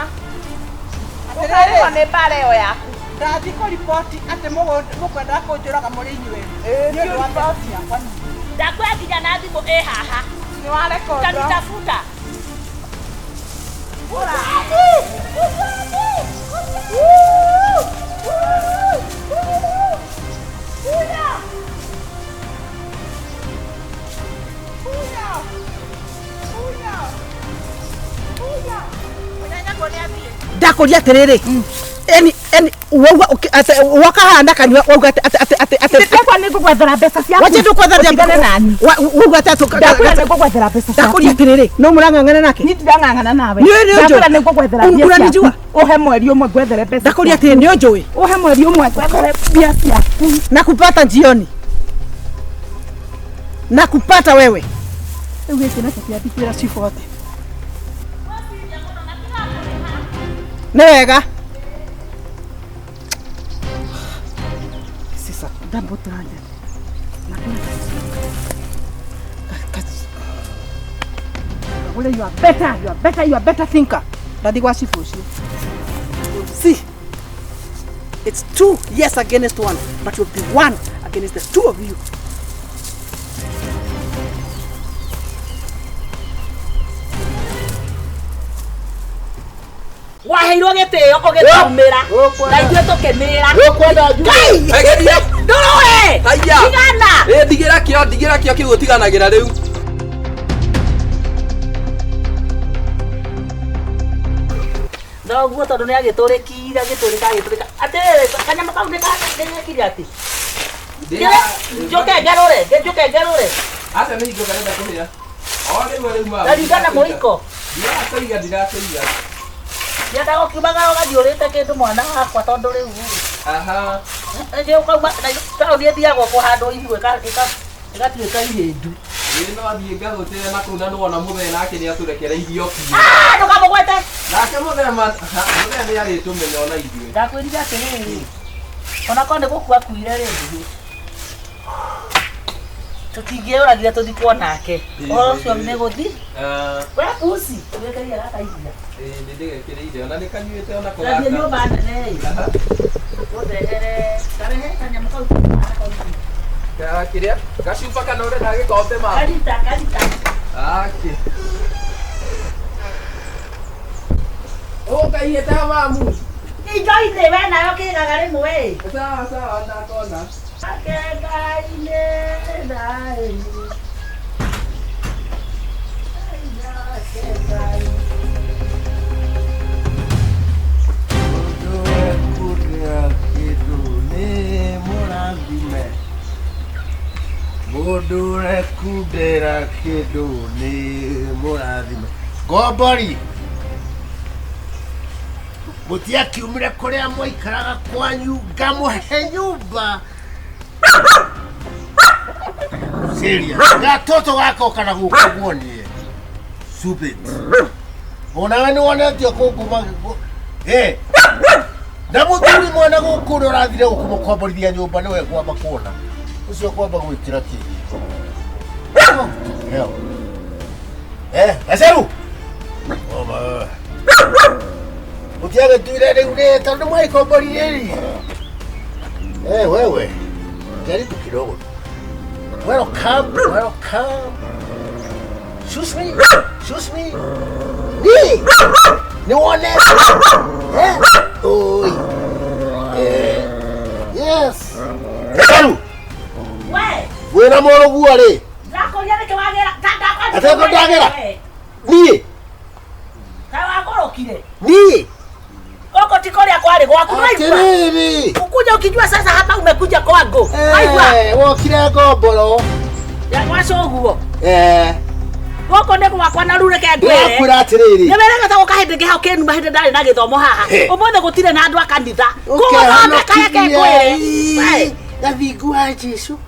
Ũkarĩhwo nĩ bara ĩyo yaku. Ndathiĩ kũriboti atĩ mũkwendaga kũnjũraga mũrĩ inyuĩ. Ĩĩ, Nĩ ũndũ wa mbeca ciakwa niĩ. Ndakuoya nginya na thimũ ĩ haha. Nĩ warekondwo. Utanitafuta. Ndakũria atĩrĩrĩ, eni eni wauga wakahana kanyua wauga atĩ atĩ atĩ atĩ Ndĩkwenda nĩ ngũgwethera mbeca ciaku. wache ndukwetha Ũtigane nani. wauga atĩ Ndakwĩra nĩ ngũgwethera mbeca ciaku. ndakũria atĩrĩrĩ, no mũrang'ang'ana nake? Niĩ ndirang'ang'ana nawe. Nĩ ũĩ nĩ ũnjũĩ? Ndakwĩra nĩ ngũgwethera mbia ciaku. Unanijua? Ũhe mweri ũmwe ngwethere mbeca. Ndakũria atĩrĩ, nĩ ũnjũĩ? Ũhe mweri ũmwe ngwethere mbia ciaku. Nakupata jioni, nakupata wewe. Rĩu gĩkĩ nakĩo kĩambi kwĩra cibũ atĩ nĩ wega. Sisa ndambũtũranja you are better, you are better, you are better thinker. Ndathi gwa cibũ ũcio. See, it's two yes against one, but you'll be one against the two of you. Waheirwo gĩtĩo ũgĩtũmĩra na ithuĩ tũkĩmĩra. Egeria. Ndũrũe! Haiya. Tigana! Ĩ ndigĩra kĩo, ndigĩra kĩo kĩu ũtiganagĩra rĩu. Noguo tondũ nĩ agĩtũrĩkire, agĩtũrĩka, agĩtũrĩka. Atĩrĩrĩ, kanyamũ kau nĩ nĩgekire atĩ? Njũke ngarũre, njũke ngarũre. Aca nĩ hingo karenda kũhĩa. O rĩu rĩu ma. Ndaringa na mũiko. Ndirakũiga, ndirakũiga. Ndiendaga ũkiumagara ũgathiĩ ũrĩte kĩndũ mwana wakwa tondũ rĩu Aha. ĩngĩ ũkauma na taũni ĩthiagwo kũhandwo ihu ĩgatuĩka ihĩndu. Ĩ no athiĩ ngagũtĩre na kũu na nĩwona mũthee nake nĩ atũrekereirie o biũ. Ah, ndũkamũgwete. Nake mũthee mũthee nĩ arĩtũmenya ona ithuĩ. Ndakwĩrire atĩrĩrĩ, ona korwo nĩ gũkua akuire rĩ, tũtingĩũragire tũthikwo nake. Ũhoro ũcio nĩ gũthi. Ah, We pusi, wĩkĩrĩire gaka iria. ĩ nĩ ndĩgekĩrĩire ona nĩ kanyuĩte ona ko Ndathiĩ gaka. nyũmba nene ĩ, Aha. ũndehere, karehe kanyamũ kau kau. Ka kĩrĩa? Gacuba kana ũrenda gĩkombe ma? Karita, karita. Akĩ. Ũkaihĩte mamu. Indo-inĩ we nayo kĩgaga rĩmwe ĩ. Sawa sawa ndakona. Ake Ngai-inĩ naĩ. Ngai nake Ngai. Mũndũ ekũrĩa kĩndũ nĩ mũrathime. Mũndũ ũrekundĩra kĩndũ nĩ mũrathime. Ngombori, mũtiakiumire kũrĩa mwaikaraga kwanyu ngamũhe nyũmba. Serious. Gatoto gakoka na gũkũ guonie. Stupid. Onawe nĩ wonetio kũnguma. Eh. Na mũthuri mwana gũkũ ũrĩa ũrathire gũkũmũkomborithia nyũmba nĩwe ngwamba kuona. Ũcio kwamba gwĩkĩra kĩ. Heo. Eh, Gaceru. Oma. Ũtiagĩtuire rĩu rĩ tondũ mwaikomboririe rĩ. Eh, wewe. Jaribu kidogo. Welcome, welcome. Excuse me, excuse me. Ni. Ni wone. Eh? Oi. Eh. Yes. Gaceru. We, Wĩna mũrũguo rĩ. ndakũria nĩkĩ wagĩra? Atĩ ko ndagĩra? Niĩ. Kaĩ wagũrũkire? Niĩ. Gũkũ ti kũrĩa kwarĩ gwaku waigua? Atĩrĩrĩ. Ukuja ukijua sasa hapa umekuja kwangu. Waigua? Eh, wokire ngomboro. Ya gwacoguo. Eh. Gũkũ nĩ gwakwa na rĩu reke ngwĩre. Ndĩrakwĩra atĩrĩrĩ. Nĩ werega ta gũka hĩndĩ ĩngĩ hau kĩnuma hĩndĩ ndarĩ na gĩthomo haha. He. Ũmũthĩ gũtirĩ na andũ a kanitha. Kũgũthondeka reke ngwĩre. We, Gathingu wa Jesu.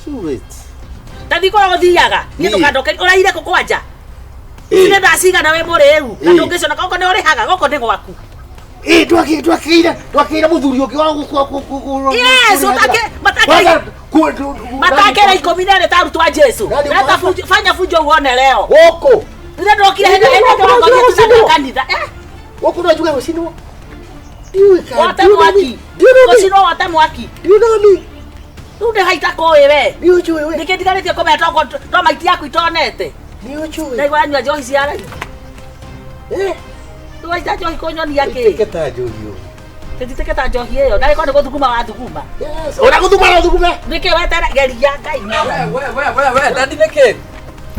Sweet. Ndathi kũrĩa gũthiaga. Niĩ Niĩ. ndũkandokerie ũraire kũ kwanja. Ĩ. Nĩ thaa cigana wĩ mũrĩu. Na Ĩ. ndũngĩconoka okorwo nĩ ũrĩhaga gũkũ nĩ gwaku. Ĩ twakĩire twakĩire mũthuri ũngĩ wa gũkũ. Yes, Matakera 12 ta arutwo a Jesu. Nani Leta ũkwa- fujo, fanya fujo uone leo. Gũkũ. Rĩrĩa ndokire hĩndĩ ĩrĩa ndĩrakorire tũthiĩ kanitha. Eh, Gũkũ no njuge gũcinwo. Ndiũĩ kana- wote mwaki. Gũcinwo wote mwaki. Ndiũĩ nani. Rĩu ndĩ haita kũĩ we. Ndiũĩ njũĩ we. Nĩkĩ ndigarĩtie kũmenya tokorwo to maiti yaku itonete. Ndiũĩ njũĩ. Ndaigua anyua njohi cia raithi. Eh. Rĩu waita njohi kũnyonia kĩ? Ĩtĩke ta njohi ũyũ. Tũtitĩke ta njohi ĩyo. Narĩ korwo nĩ gũthuguma wathuguma. Yes. Ona gũthuma no thugume. Nĩkĩ wetere geria Ngai. We we we we we dadi nĩkĩ?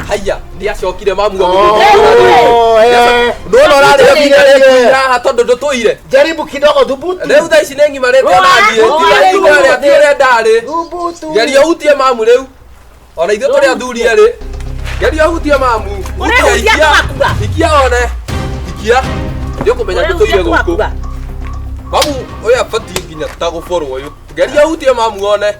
Haiya, nĩ acokire mamu Oh, eh. Ndona ũrarĩ Nginya nginya haha tondũ ndũtũire. Jaribu kidogo thubutu. Rĩu thaa ici nĩ ngimarĩte Rũa, ona niĩ. rũa, Tiga rĩu. ũrĩa ti ũrĩa ndarĩ. Thubutu. Geria ũhutie mamu rĩu. Ona ithuĩ tũrĩ athuri erĩ. Geria ũhutie mamu. Ũrehutia Hutia, ikia. twakua. Ikia one. Ikia. Nĩ ũkũmenya ndũtũire Ũrehutia gũkũ. twakua. Mamu ũyũ abatiĩ nginya ta gũborwo ũyũ. Geria ũhutie mamu one.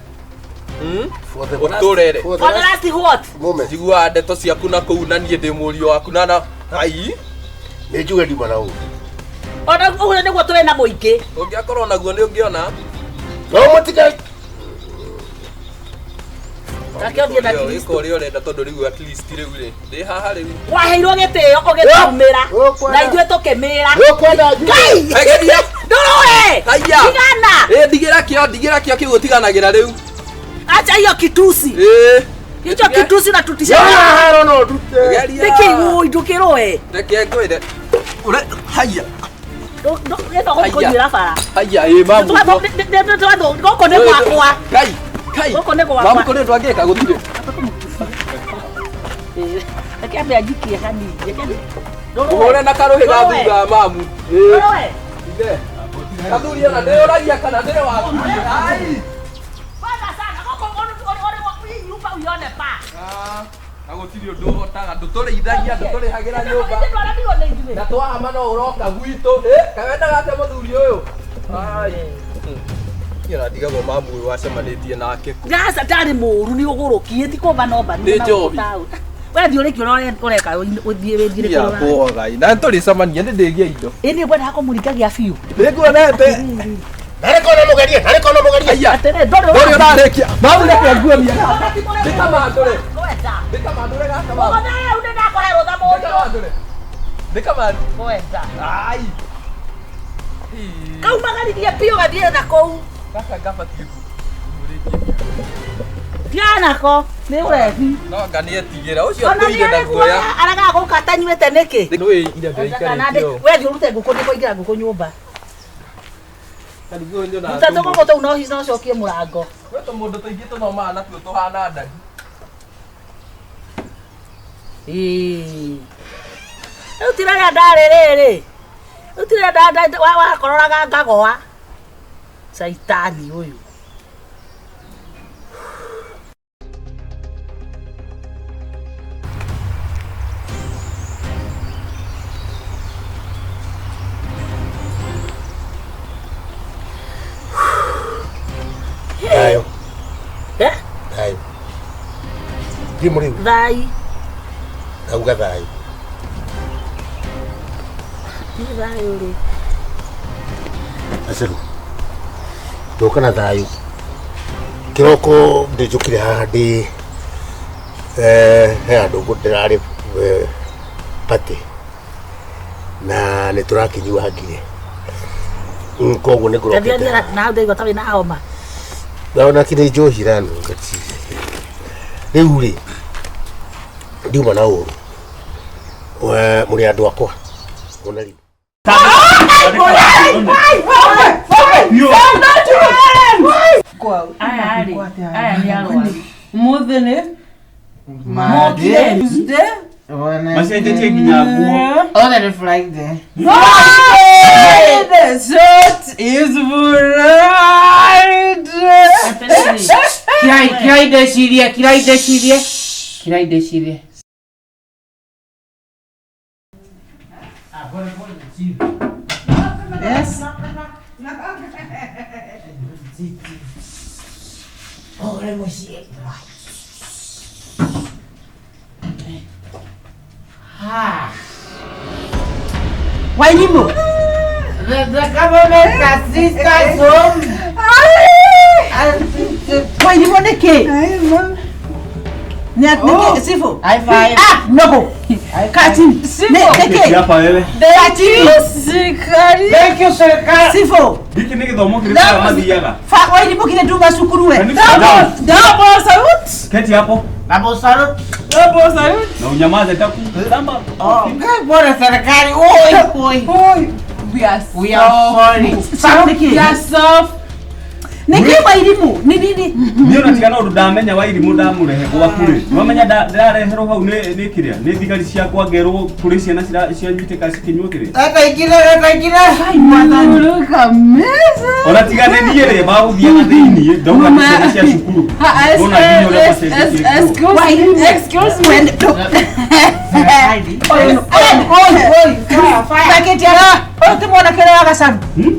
For the Ũtũrere. For the For the last last what? moment. Njiguaga ndeto ciaku na kũu na niĩ ndĩ mũriũ waku na na ai Nĩ njuge nduma na ũũ. Ona ũguo nĩguo tũrĩ na mũingĩ. ũngĩakorwo naguo nĩ ũngĩona. No mũtige. Reke ũthiĩ na Ĩka Kristo. ũrĩa ũrenda tondũ rĩu at least rĩu rĩ ndĩ haha rĩu. Waheirwo gĩtĩo ũgĩtũmĩra Ũkwenda. na ithuĩ tũkĩmĩra. Ũkwenda njuge. Ngai! Geria. Ndũrũe! Haiya. Tigana! Ĩ ndigĩra kĩo ndigĩra kĩo kĩu ũtiganagĩra rĩu. Acha hiyo kitusi. Ĩ. Hicho kitusi unatutisha. Haro no ndute. Geria. Nĩkĩ ũĩ ndũkĩrũe? Reke ngwĩre. Ũre haiya. Ĩno gũkũ kũnyuĩra bara. Haiya ĩ mamu. Gũkũ nĩ gwakwa. Kai. Kai. Gũkũ nĩ gwakwa. Mamu kũrĩ ũndũ angĩka gũtirĩ. Reke ambe anjikie hanini. Reke Ũhũre na karũhĩ ga thutha mamu. Ĩ. Ndũrũe. Ithe. Kathuri ona ndĩyũragia kana ndĩ waku. Ai. Kwanza sana gũkũ ũrĩ nyumba uione pa. Na gũtirĩ ũndũ ũhotaga ndũtũrĩithagia ndũtũrĩhagĩra nyũmba. Ithuĩ twaramirwo nĩ ithuĩ. Na twahama no ũroka gwitũ. Kaĩ wendaga atĩa mũthuri ũyũ? Ai. Niĩ ona ndigagwo mamu ũyũ wacemanĩtie nake kũ. Gaca ndarĩ mũũru nĩ ũgũrũkie ti kũmba nomba Nĩ njohi. We thiĩ ũrĩkie ũrĩa ũreka ũthiĩ wĩthiĩre kũrĩa ũrathiĩ. Ngai. Na nĩtũrĩcemania nĩ ndĩgie indo. Ĩ niĩ ngwendaga kũmũringagia biũ. Nĩnguonete. Narĩ kona mũgerie. Narĩ kona mũgerie. Haiya. Atĩrĩ ndũrĩ Ndũrĩ ũrarĩkia. Mamu reke nguonie gaka. Ndĩkamandũre. Ngwenda. Ndĩkamandũre gaka mamu. Ũgũtha rĩu nĩndakũhe rũtha mũriũ. Ndĩkamandũre. Ndĩkamandũre. Ngwenda. Ai. Kaumagaririe biũ gathiĩ na kũu. Gaka ngabatiĩ Tigana nako nĩ ũrebi. No anga nĩetigĩra ũcio Ona nĩ atũire na guoya. arĩguoya aragaga gũka atanyuĩte nĩkĩ? Nĩũĩ ira ndĩraikarĩte ũũ. We thiĩ ũrute ngũkũ nĩkũingĩra ngũkũ nyũmba. Karigũ nyonaga Ruta tũmũ- tũgũkũ tũu no hihi no ũcokie mũrango. Gwĩ tũmũndũ tũingĩ tũthomaga natuo tũhana ndagi. Ĩĩ. Rĩu ti rĩrĩa ndarĩ rĩrĩ. Rĩu ti rĩrĩa wakororaga ngagoa. Caitani ũyũ. Thayũ. Eh? Thayũ. Thiĩ mũrĩu. Thai. Ndauga thayũ. Nĩ thayũ rĩ. Aceru. Ndoka na thayũ. Kĩroko ndĩnjũkire haha ndĩ he handũ ndĩrarĩ party na nĩ tũrakĩnyuangire. Koguo nĩ Ndathiĩ ngũrokete. na hau ndaigua ta wĩna homa. Naona kĩrĩ njohi iranunga ti. Rĩu rĩ ndiuma na ũru. Mũrĩ andũ akwa. Ona rĩu. Aya rĩ, aya nĩ arwaru. Mũthĩ nĩ Mokire. Tuesday. Macenjetie nginya nguo. Othe nĩ Friday. Friday. Short is Friday. Atĩrĩrĩ. Kirai, kirai ndecirie, kirai ndecirie. Kirai ndecirie. Yes. Wairimu. The government assist us home. Wairimu nĩ kĩ? Nĩ kĩ Sifu? High five. Ah, no. Kati. Nĩ Keti kĩ? hapa wewe. Kati. Serikali. Thank you, serikali. Sifu. Gĩkĩ nĩ gĩthomo kĩrĩkũ arĩa mathiaga? Fa Wairimu kile nduma cukuru we. Can you sit down? Double salute. Keti hapo Double salute. Double salute. na unyamaze taku. Samba. Oh, bora serikali. Oi, oi. Oi. We are We are sorry. Sifu nĩ kĩ? We are soft. Nĩ kĩ Wairimu? Nĩ nini? Niĩ ona tiga na ũndũ ndamenya Wairimu ndamũrehe gwaku rĩ. Nĩwamenya ndĩrareherwo hau nĩ kĩrĩa? Nĩ thigari ciakwa ngerwo kũrĩ ciana cianyitĩka cikĩnyua kĩrĩa. Leta ingine, leta ingine. Ai mwathani. Look amazing. Ona tiga nĩ niĩ rĩ magũthiaga thĩiniĩ ndauga nĩ ciana cia cukuru. Ndona nginya ũrĩa macenjetie nguo. Excuse me. Excuse me. Serikali. Oi, oi, oi. Paketi ya. Ũyũ ti mwanake ũrĩa wa gacaru. Hmm?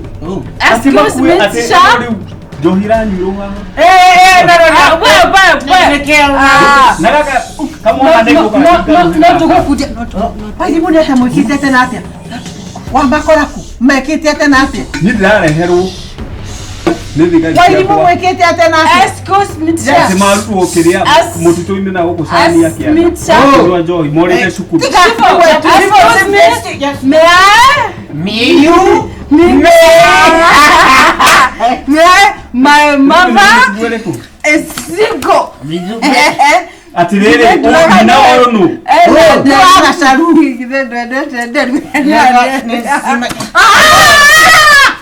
Atĩ Excuse makue me, atĩ teacher. rĩu njohi iranyuĩrwo haha. Eh, eh, no, no, no. Wait, wait, wait. Ah. Na gaka kamwana No, nĩgũka no, no, no, tũgũkundia. Wairimu nĩ atĩa mwĩkĩte atĩa na atĩa? Wambakora kũ? Mekĩte atĩa na atĩa? Niĩ ndĩrareherwo nĩ thigari Wairimu ciakwa. mwĩkĩte atĩa na atĩa? Excuse me, Atĩ teacher. marutwo kĩrĩa As- mũtitũ-inĩ na gũkũ cania As kĩanda. me, teacher. Kũnyua njohi morĩte cukuru. Tiga. Excuse me. May I? Me, you. Me. May I? My mother Nĩ ĩrĩkũ? is single. Atĩrĩrĩ, ũyũ nyina wa ũyũ nũ? Nĩ wa gacaru.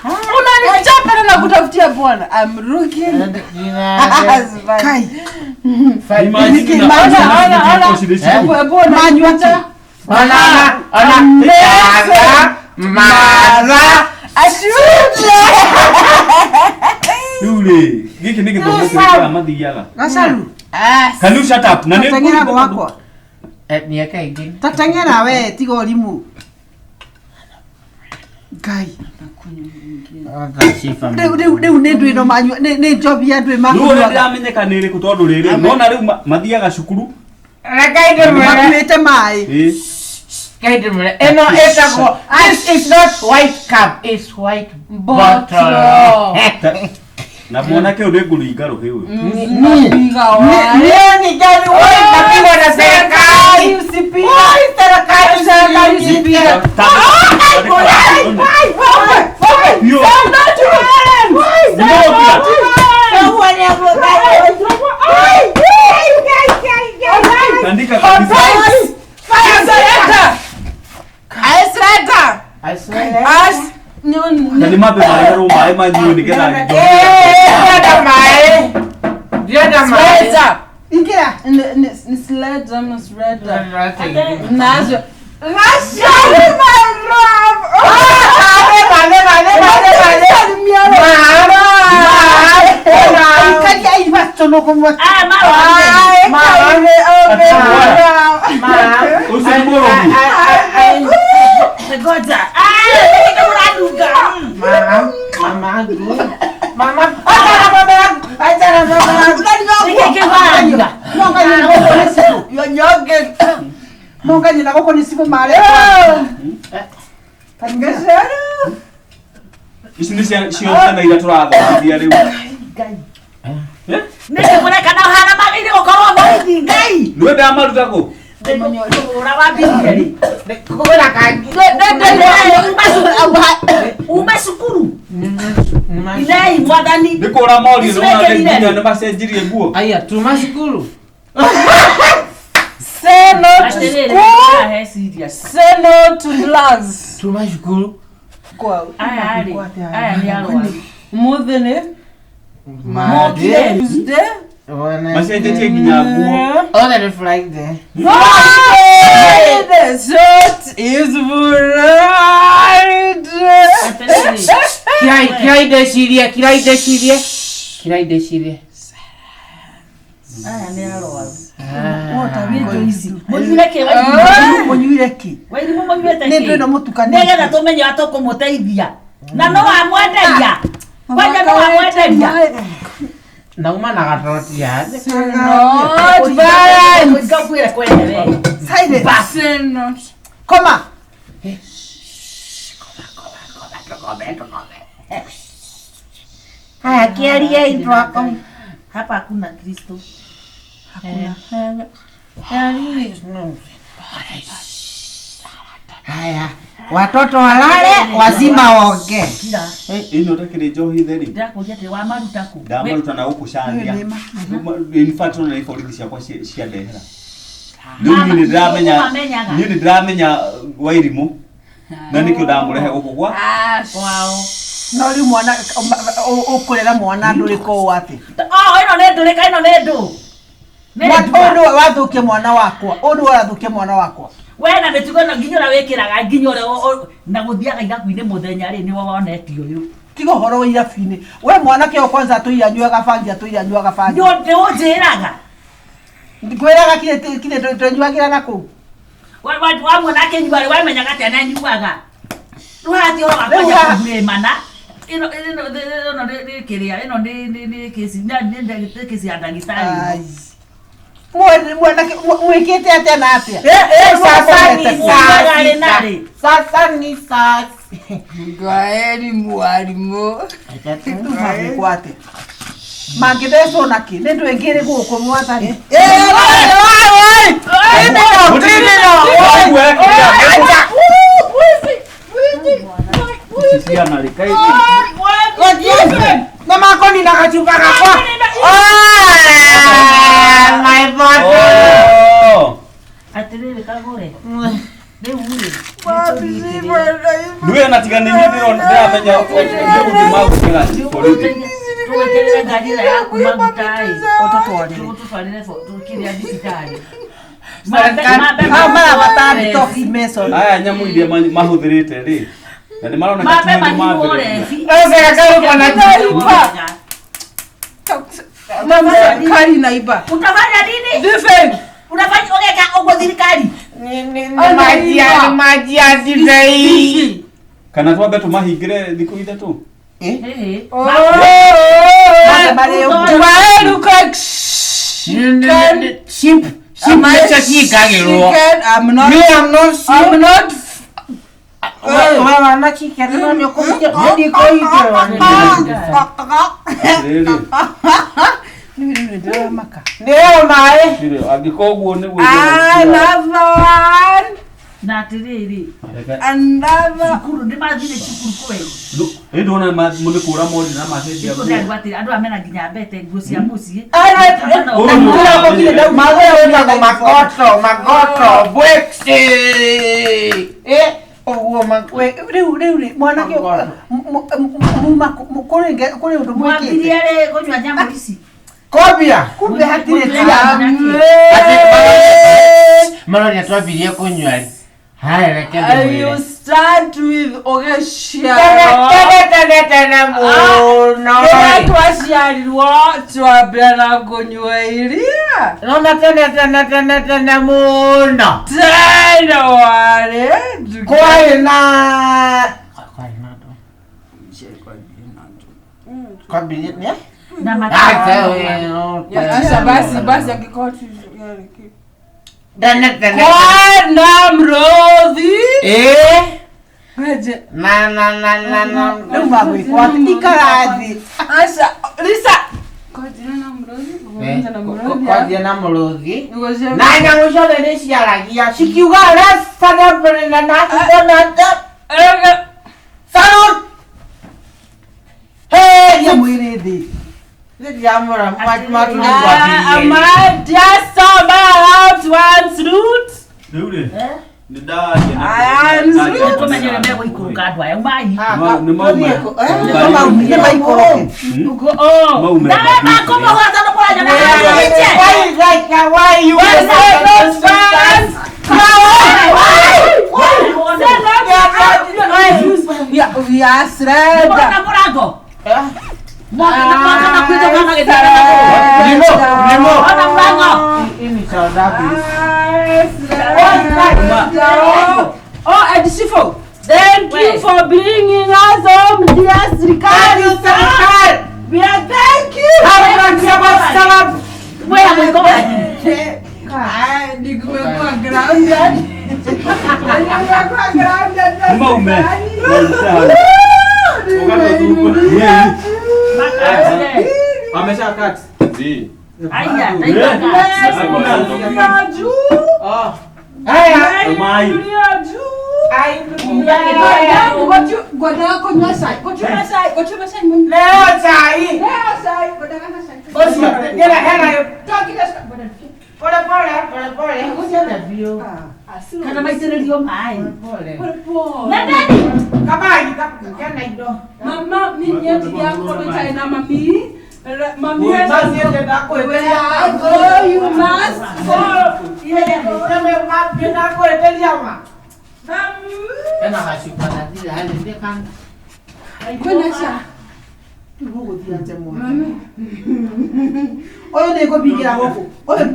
Unanichapa na kutafutia bwana. I'm looking husband. Kai. Imagine na- Ona, ona, ona. cirĩ cukuru. Bwana Manyua kĩ? Ona, ona. Mara, mara. Ashuja. Rĩu rĩ, gĩkĩ nĩ gĩthomo kĩrĩkũ arĩa mathiaga? Gacaru. Can you shut up? Na nĩ Tateng'era gwakwa. Eh, niweke ingine. Tateng'era we tiga ũrimũ. Ngai. Rĩu rĩu rĩu nĩ ndwĩ ĩno manyua nĩ nĩ njobi ya ndwĩ Rĩu ũrĩa makuaga. ndĩramenyeka nĩ ĩrĩkũ tondũ rĩrĩ, nona rĩu mathiaga cukuru. Reke ndĩmwĩre. Makuĩte maĩ. Ĩ. Reke ndĩmwĩre. Ĩno ĩtagwo, this is not white cup, it's white bottle. Na mwanake ũyũ nĩ ngũringa rũhĩ ũyũ. Niĩ ningeni, oi, napigwa na serikali. Usipige. Oi, serikali, serikali, usipige. Yo. Tandika kabisa. I swear. Na nĩ mambe mareherwo maĩ manyue nĩgetha njohi. Eh, ndĩrenda maĩ. Ndĩrenda maĩ. Ingĩra. Ikaria iwa tono kũmwe. Ũcio nĩ mũrogi. Ngoja. Ah, nĩ mũranunga. Nĩkĩ kĩranunga? Monganye na gũkũ nĩ cibũ marĩ. Ici nĩ cio ciana iria tũrathomithia rĩu. Eh? Nĩkĩ mũreka na ũhana magĩrĩire gũkorwo borithi Ngai? Nĩwe ndamaruta kũ? Ũra wambirie rĩ. Ume cukuru. Inei mwathani. Nĩ kũra morio nĩ wona Icwekerire. nginya nĩ macenjirie nguo. Aya, tuma cukuru. Say no to Atĩrĩrĩ, school. he serious. Say no to drugs. Tuma cukuru. Kwa Aya rĩ, aya nĩ arwaru. Mũthĩ nĩ Monday. Tuesday. Macenjetie nginya nguo. Othe nĩ Friday. Friday. Short is Friday. Atĩrĩrĩ. Kirai, kirai ndecirie, kirai ndecirie. Kirai ndecirie. Aya nĩ arwaru. Mũnyuire Mũnyuire kĩ Wairimu? Mũnyuire kĩ? Wairimu mũnyuĩte Nĩ kĩ? ndwĩ ĩno mũtukanĩte. Nĩgetha tũmenye ũrĩa tũkũmũteithia. Na no wamwenderia. Kwanja no wamwenderia. Nauma na gatoti ya. Not violence. Ngakwĩra kwene we. Silence. Say not. Koma. Haya kĩariei twako. Hapa hakuna Kristo. Hakuna. Haya, watoto walale, wazima waongee. Kira. Ĩno takĩrĩ njohi theri. Ndĩrakũria atĩ wamaruta kũ? Ndamaruta na gũkũ Candia. In fact ona nĩ borithi ciakwa ciandehera. Rĩu niĩ nĩ ndĩramenya Ũmamenyaga. niĩ nĩ ndĩramenya Wairimũ na nĩkĩo ndamũrehe gũkũ gwa Kwao. No rĩu mwana ũkũrera mwana ndũrĩka ũũ atĩ. Oh, ĩno nĩ ndũrĩka, ĩno nĩ ndũ. Nĩ Ũyũ ndua. nĩwe wathũkia mwana wakwa. Ũyũ nĩwe ũrathũkia mwana wakwa. We na mĩtugo ĩno nginya ũrĩa wĩkĩraga nginya ũrĩa na gũthiaga irabu-inĩ mũthenya rĩ nĩwe wonetio ũyũ. Tiga ũhoro wa irabu-inĩ. We mwanake ũyũ kwanza atũire anyuaga bangi, atũire anyuaga bangi. Nĩ ũnjĩraga. Ngwĩraga kirĩ twenyuagĩra na kũu. Wamwona akĩnyua rĩ wamenyaga atĩa nĩ anyuaga. Rĩu haha ti ũhoro wa Rĩu kwanja haha- kũburĩmana. Ĩno ĩno ĩno nĩ kĩrĩa ĩno nĩ kesi nĩ kesi ya ndagĩtarĩ. Ai. Mwanake mwĩkĩte atĩa na atĩa? Sasa ni Ugaga rĩ na saa rĩ. sasa ni saa Ngwaeri mwarimu. Rĩu mangĩkwo atĩa? Mangĩthecwo na kĩ? Nĩ ndũ ĩngĩ ĩrĩ gũkũ mwathani. Ici ciana rĩ kaĩ Na makoni na kachupa gakwa. Oh, my bottle. Oh. Atĩrĩrĩ kagũre. Rĩu rĩ. Nĩwe na tiga nĩ niĩ ndĩramenya nĩ magũkĩra borithi. Tũgweterera ngari ĩrĩa yaku maguta ĩ. Ũtũtwarĩre. Tũgũtwarĩre kĩrĩa thibitarĩ. Hao marabatara detox mason. Aya nyamũ iria mahũthĩrĩte rĩ na nĩ maroneka Mambe ti nĩ mahiũrwo mambĩrĩria. rebi. Mama serikali naiba. Utafanya nini? Defend. Unafanya ũgeka ũguo thirikari? Ni maji ya maji ya divei. Kana twambe tũmahingĩre thikũ ithatũ. Ĩhĩ. Oh. Ship ship nicho chikagirwo. Chicken, I'm not. Me, I'm not sick. I'm not. Wewe wana chicken no ni kuja ni koigirwo. Atĩrĩrĩ Rĩu ndĩramaka. Ndio mae. rĩrĩ angĩkorwo ũguo nĩguo Another one. Na atĩrĩrĩ, Another. cukuru nĩ mathire cukuru kweli. Ĩ ndona nĩ kũra mori na macenjia Cukuru nĩ andũ atĩrĩ, andũ aya mena nginya mbete nguo cia mũciĩ. Ũyũ magoto magoto bwexi. Eh ũguo Rĩu rĩu rĩ mwanake muma kũrĩ ũndũ mwĩkĩte. Mwambirie rĩ kũnyua nyamũ ici? Kobia. Kumbe hatirĩ tia. Maroria twambirie kũnyua rĩ. Haya reke You ndĩmwĩre. start with Ogeshia. Tene tene tene mũno. Rĩrĩa twaciarirwo twambia na kũnyua iria. Nona tene tene tene tene mũno. Tene warĩ Kwarĩ na kwarĩ na andũ. Kwambirie nĩ? Na Acha basi basi angĩkorwo tu Tene tene. Kwana mrothi. Eh. Aje. Na na na na na. Rĩu magwĩkwo atĩ ikara thĩ. Acha Lisa. Kwanjia na mrothi. Kwanjia na mrothi. Kwanjia na mũrũthi. Nĩguo Na nyamũ ciothe nĩ ciaragia cikiuga let's celebrate na na na Salute. Hey, Ria mwĩrĩ thĩ. Nĩndĩramũra Am I just about one root? Rĩu rĩ nĩ ndaria I am Tũmenye ũrĩa megũikũrũka andũ aya umai. nĩ maume Nĩ maikũrũke. Maume Nawe makũmũhũra tondũ mũranyona haha. Why you We are Mũrona sreda. mũrango? Mwana makuĩte kana gĩtara na kũu. Nimo, nimo. Ona mũrango. Oh, and Shifo, thank you for bringing us home, dear Srikari. We are thank you. Wee mũiko wanyu. Nimekuwa grounded. Nimekuwa grounded. Maume. Amesha cut. Zi. Aya, Nainulia juu. Haya. Mai. Nainulia juu. Leo chai. Ngira hela yo. Pole pole, pole pole. Kana maitĩrĩrio maĩ. Pole. Nendeni. Kabagi kana indo. Mama, mimi yako na mami. Mami, oh, you must go. Ũyũ nĩ ngũbingĩra gũkũ. Ũyũ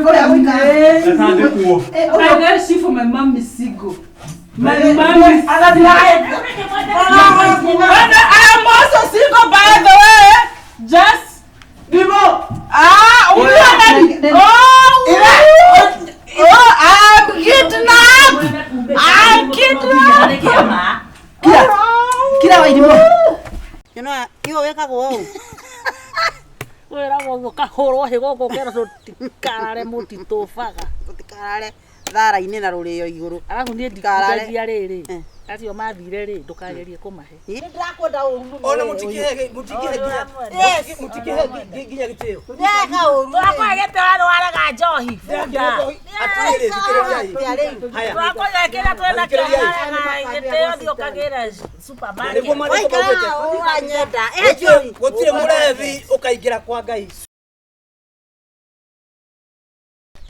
ũrĩa gũikara. Asante kuo. I got she for my mom is single. My mom is single. And I am also single, by the way. Just ah, oh, oh, I'm kidnapped. I'm kidnapped. Kira. Kira Wairimũ. You know, igo wekagwo ũũ. Wĩragwo ũguo ũkahũrwo hĩ gũkũ ũkerwo tũtikarare mũtitũbaga. Tũtikarare thara-inĩ na rũrĩo igũrũ. Arabu niĩ Ndikarare. ndikuragia rĩrĩ. Eh. Acio mathire rĩ ndũkagerie kũmahe. Nĩndĩrakwenda ũru mũno. Ona mũtikĩhe mũtikĩhe nginya mũtikĩhe nginya gĩtĩo. Ndeka ũru. Twakwahe gĩtĩo arwaraga njohi bunda. Atĩrĩrĩ thikĩrĩriai. Haya. Twakwahe kĩrĩa twĩna kĩo arwaraga gĩtĩo thiĩ ũkagĩre supermarket. Nĩguo marĩko Waikara maugĩte. ũranyenda. Eh, njohi. Gũtirĩ mũrebi ũkaingĩra kwa Ngai.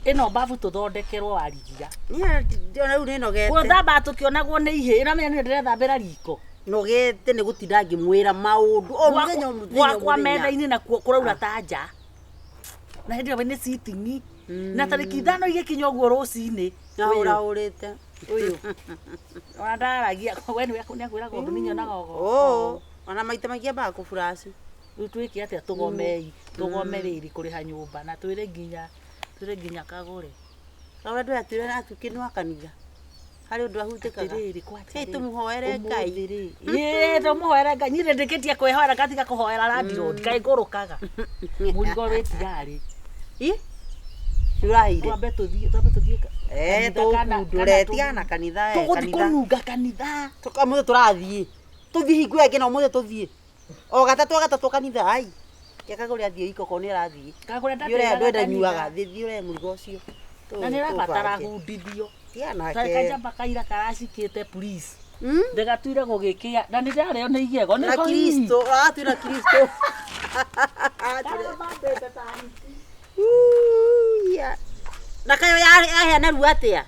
Ĩno mbabu tũthondekerwo warigia. Niĩ ona rĩu nĩnogete. Gũthamba tũkĩonagwo nĩ ihĩ ĩramenya niĩ ndĩrethambĩra riko. Nogete nĩ gũtinda ngĩmwĩra maũndũ o mũthenya o mũthenya o Gwakwa mũthenya. metha-inĩ nakuo kũraura ta nja. Na hĩndĩ ĩyo nĩ sitting. Na tarĩki 5 igĩkinya ũguo rũcinĩ. Ahũrahũrĩte. Ũyũ. Ona ndaragia we nĩwe nĩakwĩraga ũndũ niĩ nyonaga ũgo. Oo, ona maita maingĩ ambaga kũburaci. Rĩu twĩke atĩa tũgomei tũgome rĩrĩ kũrĩha nyũmba na twĩre nginya kagũre. Kagũre ndwatwĩre atuĩke nĩ wa kanitha. Harĩ ũndũ ahutĩkaga. Atĩrĩrĩ kwacha Hey, rĩ, tũmũhoere Ngai. ũmũthĩ rĩ. Ĩĩ tũmũhoere Ngai. Niĩ nĩndĩkĩtie kwĩhoera ngatiga kũhoera landlord kaĩ ngũrũkaga. Mũrigo wĩ tigarĩ. Ĩ? Nĩũraheire? Twambe tũthiĩ Eh, kanitha kana tũkundũre tigana na kanitha eh, tũgũthiĩ kanitha. kũnunga kanitha. Ũmũthĩ tũrathiĩ. Tũthiĩ hingo ĩyo ĩngĩ na ũmũthĩ tũthiĩ. O gatatũ kanitha ai. Reke Kagũre athiĩ iko korwo nĩarathiĩ. Kagũre Thiĩ ũrĩa ndatĩaga andũ enda kanitha. nyuaga thiĩ ũrehe mũrigo ũcio. Na nĩrabatara hundithio. Tigana Tarĩ nake. kanjamba kaira karacikĩte please. Ndĩgatuire gũgĩkĩa na nĩndarĩo nĩ igego Na Kristo, aratwĩra Kristo. Uya. Na kayo yaheana ruo atĩa?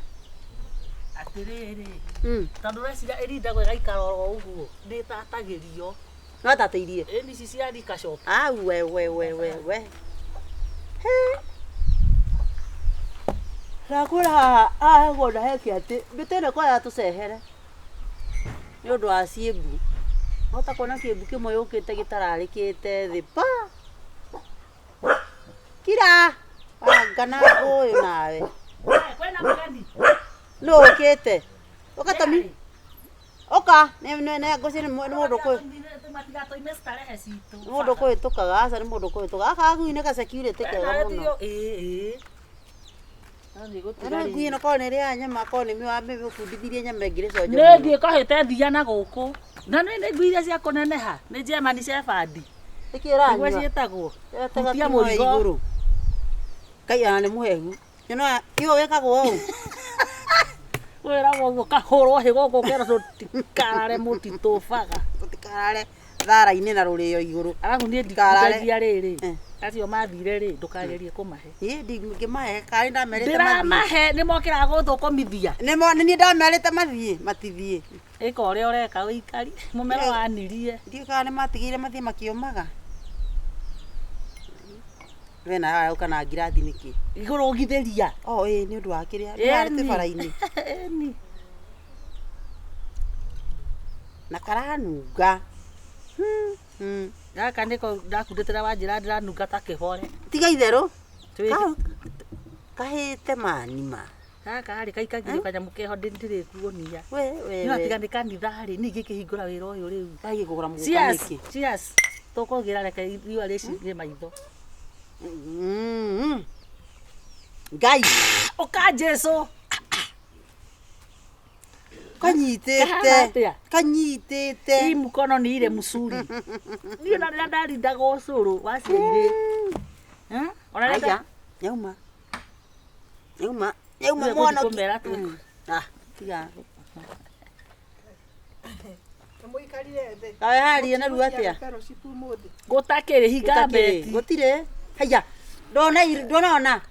Atĩrĩrĩ tondũ ũreciria ĩrindagwo ĩgaikara oro ũguo nĩĩtatagĩrio. No atatĩirie. Ĩni ici cia Rika Shop. Ah, we we we we we. He. Ndakwĩra haha haha hegwo heke atĩ mĩtĩ ĩno kwaya tũcehere nĩ ũndũ wa ciĩmbu. Hota kuona kĩmbu kĩmwe yũkĩte gĩtararĩkĩte thĩ pa. Kira. Anga na ũyũ nawe. Kwĩna mũgeni. Nũ ũkĩte? Ũka Tomi. Ũka nĩ nĩ ngũci nĩ mũndũ kũ Matigatoime starehe citũ. nĩ mũndũ kũhĩtũkaga aca nĩ mũndũ kũhĩtũkaga. Gaka gakui nĩ ka security kega mũno. Ĩĩ. Ĩno ngui ĩno korwo nĩ ĩrĩaga nyama korwo nĩ wamĩbundithirie nyama ĩngĩrĩ conjo Nĩ thiĩ kahĩte thia na gũkũ. Na nĩ nĩ ngui iria cia kũneneha nĩ German Shepherd. Nĩkĩ ĩranyua? Nĩguo ciĩtagwo. Ĩrataga Hutia kĩmoe mũrigo. igũrũ. Ngai ona nĩ mũhehu. You know, igo wĩkagwo ũũ. Wĩragwo ũguo ũkahũrwo hĩ gũkũ ũkerwo tũtikarare mũtitũbaga. Tũtikarare thara-inĩ na rũrĩo igũrũ. Arabu niĩ Ndikarare. ndikuragia rĩrĩ. Acio mathire rĩ ndũkagerie kũmahe. Niĩ ndingĩmahe karĩ ndamerĩte mathiĩ. Ndĩramahe nĩmokĩraga gũthũkũmithia. Nĩmo nĩ niĩ ndamerĩte mathiĩ matithiĩ. Ĩka ũrĩa ũreka ũikari mũmero wanirie. Ndiũĩ kana nĩmatigire mathiĩ makĩũmaga. We nawe arauka na ngirathi nĩkĩ? Igũrũgithĩria. Oh ĩĩ nĩ ũndũ wa kĩrĩa nĩ twĩ bara-inĩ. Ĩni. Na karanunga. Gaka nĩko ndakundĩtĩra wanjĩra ndĩranunga ta kĩhore. Tiga itherũ. Kahĩte manima. Gaka rĩ kaikagĩrio kanyamũ keho ndĩrĩkuonia. We we. No atiga nĩ kanitha rĩ, niĩ ngĩkĩhingũra wĩra ũyũ rĩu. Gathiĩ kũgũra mũgũka Cheers, nĩkĩ? cheers. Tũkũgĩra reke riũa rĩcine maitho. Ngai. Ũka Jesu. Kanyitĩte. Kahana atĩa? Kanyitĩte. Hii mkono ni ile msuri. Niĩ na rĩrĩa ndarindaga ũcũrũ wa ciairĩ. Ona rĩrĩa Aya, yauma. Yauma. Yauma Nĩwe mwana. gũthiĩ kũmera twĩ- Ah, tiga. Mũikarire thĩ. Kawe haria narua atĩa? Fellowship ũmũthĩ. Gũtakĩrĩ hinga Gũtakĩrĩ. mbeti. Gũtirĩ. Haya. Ndona ndonona.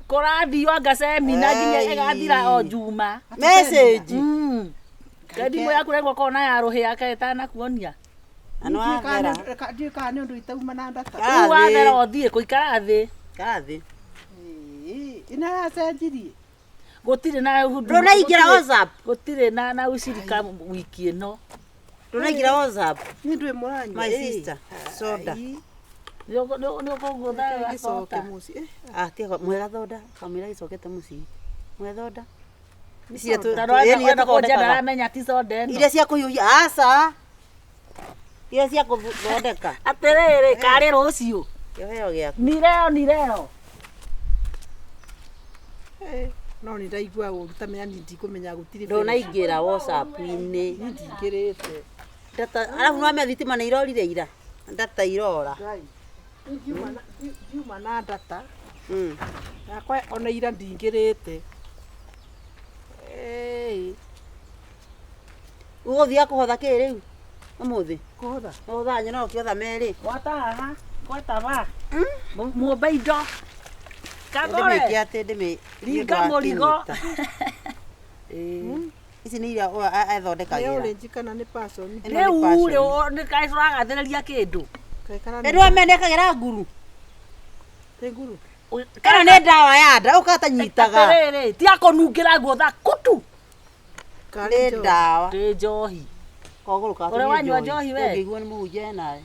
Kũrathio anga semina nginya Ei. ĩgathira o Juma. Message. Thimũ yaku rĩngĩ ũkorwo na ya rũhĩa kaĩ ĩtanakuonia. Ano wathera. Ndiũĩ kana nĩ ũndũ itauma na ndata. Rĩu wathera ũthiĩ kũikara thĩ. Ikara thĩ. Ĩnaracenjirie. Gũtirĩ na Ndũnaingĩra WhatsApp. Gũtirĩ na ucirika wiki ĩno. Ndũnaingĩra WhatsApp. Nĩ ndwĩ mũranyua. My sister. Soda. Nĩ ũkũngũtha Gĩcoke soda. mũciĩ. Ah, tiga mwega thoda. Kamwĩra gĩcokete mũciĩ. Mwega thoda. Tondũ wenda kũnjia ndaramenya ti soda ĩno. Iria cia kũhiũhia. Aca. Iria cia gũthondeka. Atĩrĩrĩ, karĩ rũciũ. Kĩheo gĩaku. Ni leo, ni leo. No nĩ ndaigua ũru ta menya niĩ ndikũmenya gũtirĩ. Ndũnaingĩra WhatsApp-inĩ. Niĩ ndingĩrĩte. Ndata arabu nĩwamenya thitima nĩ irorire ira. Ndata irora. Ngai. Ndiuma na ndata. Yakwa ona ira ndingĩrĩte. Ũgũthiaga kũhotha kĩ rĩu? Ũmũthĩ? Kũhotha? Kũhotha nyonaga ũkĩhotha merĩ. Gwata haha, gwata ba. Mũmbe indo. Kagore. Ndĩmĩke atĩ ndĩmĩ. Ringa mũrigo. Ici nĩ iria Nĩ ethondekagĩra. orange kana nĩ passion? Rĩu rĩ nĩ kaĩ tũragathĩrĩria kĩndũ. Ĩ nĩwamenya nĩekagĩra nguru. Nĩ nguru. Ĩno nĩ ndawa ya nda ũkatanyitaga. Atĩrĩrĩ, ti akũnungĩra nguo tha kutu. Nĩ ndawa. Nĩ njohi. Kogũrũka Ũrĩa wanyua njohi we? Ũngĩigua nĩ mũhunjia nawe.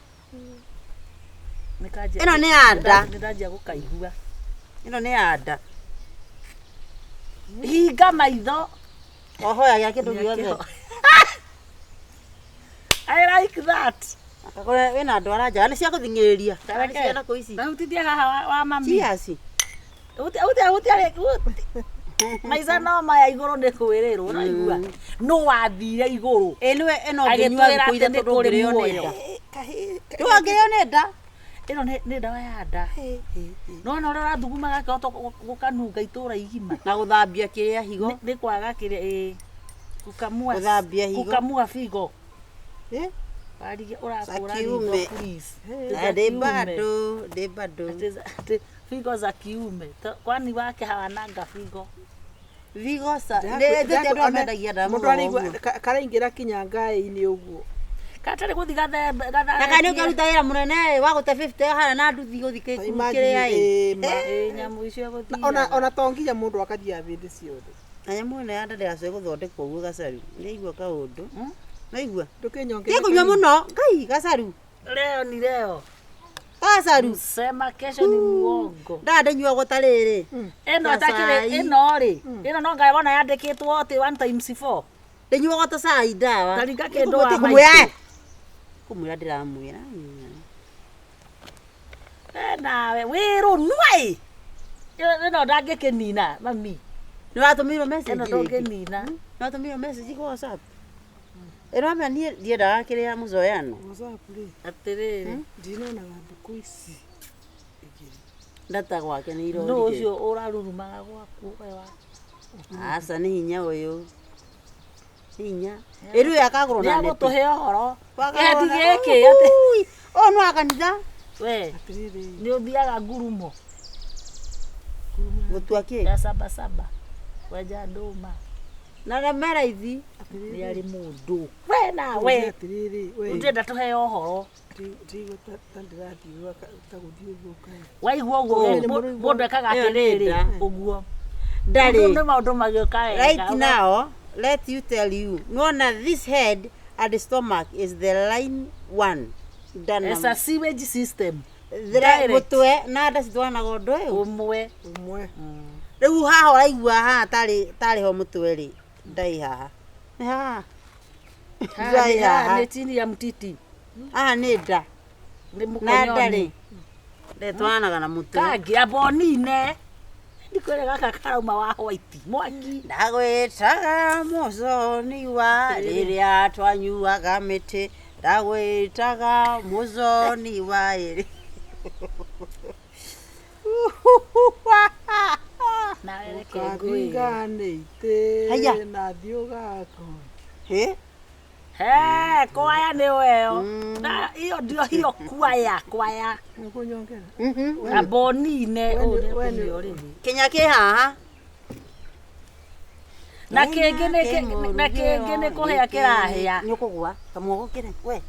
Nĩkanjia- Ĩno nĩ ya nda. Nĩndanjia gũkaigua. Ĩno nĩ ya nda. Hinga maitho. Ohoyagia kĩndũ gĩothe. I like that. Akakora wĩna ndwara njega nĩ cia gũthing'ĩrĩria. Tareke. Nĩ ciana kũ ici. Tahutithia haha wa mami. Cheers. Hutia hutia hutia rĩ- maica no maya igũrũ nĩ kwĩrĩrwo ũraigua. Nũ wathire igũrũ. Ĩ nĩwe ĩno ũngĩnyua Agĩtwĩra thikũ atĩ ithatũ nĩ kũrĩ ndũngĩrĩo nĩ muoyo. nda. Ndũngĩrĩo nĩ nda. Ĩno nĩ ndawa ya nda. Nĩwona ũrĩa ũrathuguma gakĩhota gũkanunga itũra igima. Na gũthambia kĩrĩa higo. Nĩ kwaga kĩrĩa ĩ kukamua Gũthambia higo. Kukamua figo. Eh? Warigia ũrakũra Za ritho kiume. please. Na ndĩ bado, ndĩ bado. Ati figo za kiume. Kwani wake hawananga figo. Vigo sa. Nĩ ndĩ andũ arĩa mendagia ndawa Mũndũ mũno araigua ũguo. karaingĩra kinya ngaĩ-inĩ ũguo. Katarĩ gũthiĩ gathembe Na kana nĩ ũkĩruta wĩra mũnene wa gũte 50 hana na nduthi gũthiĩ Imagine, kĩrĩa ĩ. ĩ, ma. Ĩ nyamũ icio Na Ona ona to nginya mũndũ akathiaga hĩndĩ ciothe. Na nyamũ ĩno ya nda ndĩgacoke gũthondekwo ũguo gacaru. Nĩaigua kaũndũ. Naigua. Ndũkĩnyongerere Tiga kũnyua mũno. Ngai gacaru. Leo ni leo. Gacaru. Sema kesho ni muongo. Ndaa ndĩnyuagwo ta rĩrĩ. Ĩno Ta takĩrĩ cai. ĩno rĩ. Ĩno no ngai wona yandĩkĩtwo atĩ 1 times 4. Ndĩnyuagwo ta cai ndawa. Taringa kĩndũ wa Kũmwĩra. maitũ. Kũmwĩra ndĩramwĩra. We nawe wĩrũ nua ĩ. Ĩno ndangĩkĩnina mami. Nĩ watũmĩirwo message Ĩno rĩngĩ? ndũngĩnina. Nĩ watũmĩirwo message kwa WhatsApp? Ĩno amenya niĩ ndiendaga kĩrĩa mũzoeano. WhatsApp rĩ. Atĩrĩrĩ. Ndinonaga mbũkũ ici. Ndata gwake nĩ Nũ irorire. ũcio ũrarurumaga gwaku we wa. Aca nĩ hinya ũyũ. Nĩ hinya. Ĩ rĩu akagũrwo na neti. Nĩegũtũhe ũhoro. Wakagũrwo Kĩheti na- gĩkĩ atĩ. Ui, Ũyũ nĩ wa kanitha. We. Nĩ ũthiaga ngurumo. Gũtua kĩ? Ya saba saba. Wenja ndũma. Na na meraithi. Nĩ arĩ mũndũ. We nawe. Atĩrĩrĩ, we. Ndĩrenda tũheo ũhoro. Ndigua ta ndĩrathiĩ ta gũthiĩ ũguo kaĩ. Waigua ũguo mũndũ ekaga Ĩyo nĩ atĩrĩrĩ nda. ũguo. Ndarĩ. Nĩ maũndũ magĩũka wega. Right now, let you tell you. Nona this head and stomach is the line one. Done. It's a sewage system. Thre mutwe na nda citwaranaga ũndũ ũyũ ũmwe. Ũmwe. Rĩu haha ũraigua haha tarĩ tarĩ ho mũtwe rĩ ndai haha nĩ haha ndai haha nĩ chini ya mtiti. Haha nĩ nda. Nĩ Na nda mũkonyoni. rĩ ndetwaranaga na mũtwe. Kangĩ ambonine ndikwĩre gaka karauma wa white mwaki. Ndagwĩtaga mũconi wa rĩrĩa twanyuaga mĩtĩ, ndagwĩtaga mũconi wa ĩrĩ. Nawe reke ngwĩre. Ũkaringanĩte Haiya. na thiĩ ũgakome. Hĩ? He, kwaya nĩ weyo. Na hiyo ndio hiyo kwaya, kwaya. Nĩũkũnyongera? Ambonine We ũũ nĩ- we nĩ- nĩ rĩu. Kĩnya kĩ haha. Na kĩngĩ nĩ na kĩngĩ nĩ kũhĩa kĩrahĩa. Nĩ ũkũgũa kamwogo kĩre we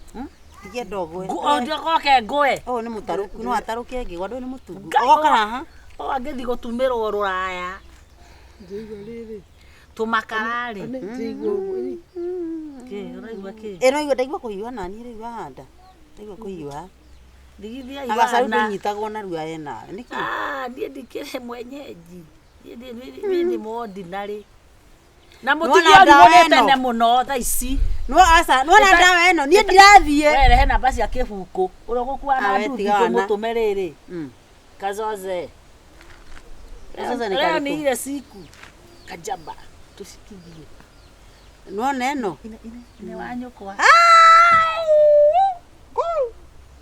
tigia ndogwe. Njogoke ngũe. Ũyũ nĩ mũtarũku no atarũke ngĩgwa ndũyũ nĩ mũtungu. Ngai, Ogoka haha. O angĩthiĩ gũtumĩrwo rũraya. Njĩigua rĩrĩ. Tũmakara-rĩ. Njĩigua ũguo. Kĩ, ũraigua kĩ? Ĩno igua ndaigua kũhiũha naniĩ rĩu haha nda. Ndaigua kũhiũha. Ndigithia Na gacaru iwana. ndũnyitagwo narua we nawe nĩkĩ? Ah, niĩ ndikĩrĩ mwenyeji. Niĩ nĩ mũordinary. Na Nĩwona mũtige ndawa ũrigwo nĩ ĩno? tene mũno thaa ici. No aca, nĩwona ndawa ĩno niĩ ndirathiĩ. We rehe namba cia kĩbuku. Ũrĩa ũgũkua na Ah, we nduthi tiga wana. tũmũtũme rĩrĩ. Kazoze. Kazoze nĩ Leo karĩkũ? ni ile siku. Kajaba. Tusikizie. Nĩwona ĩno? Nĩ wa nyũkwa.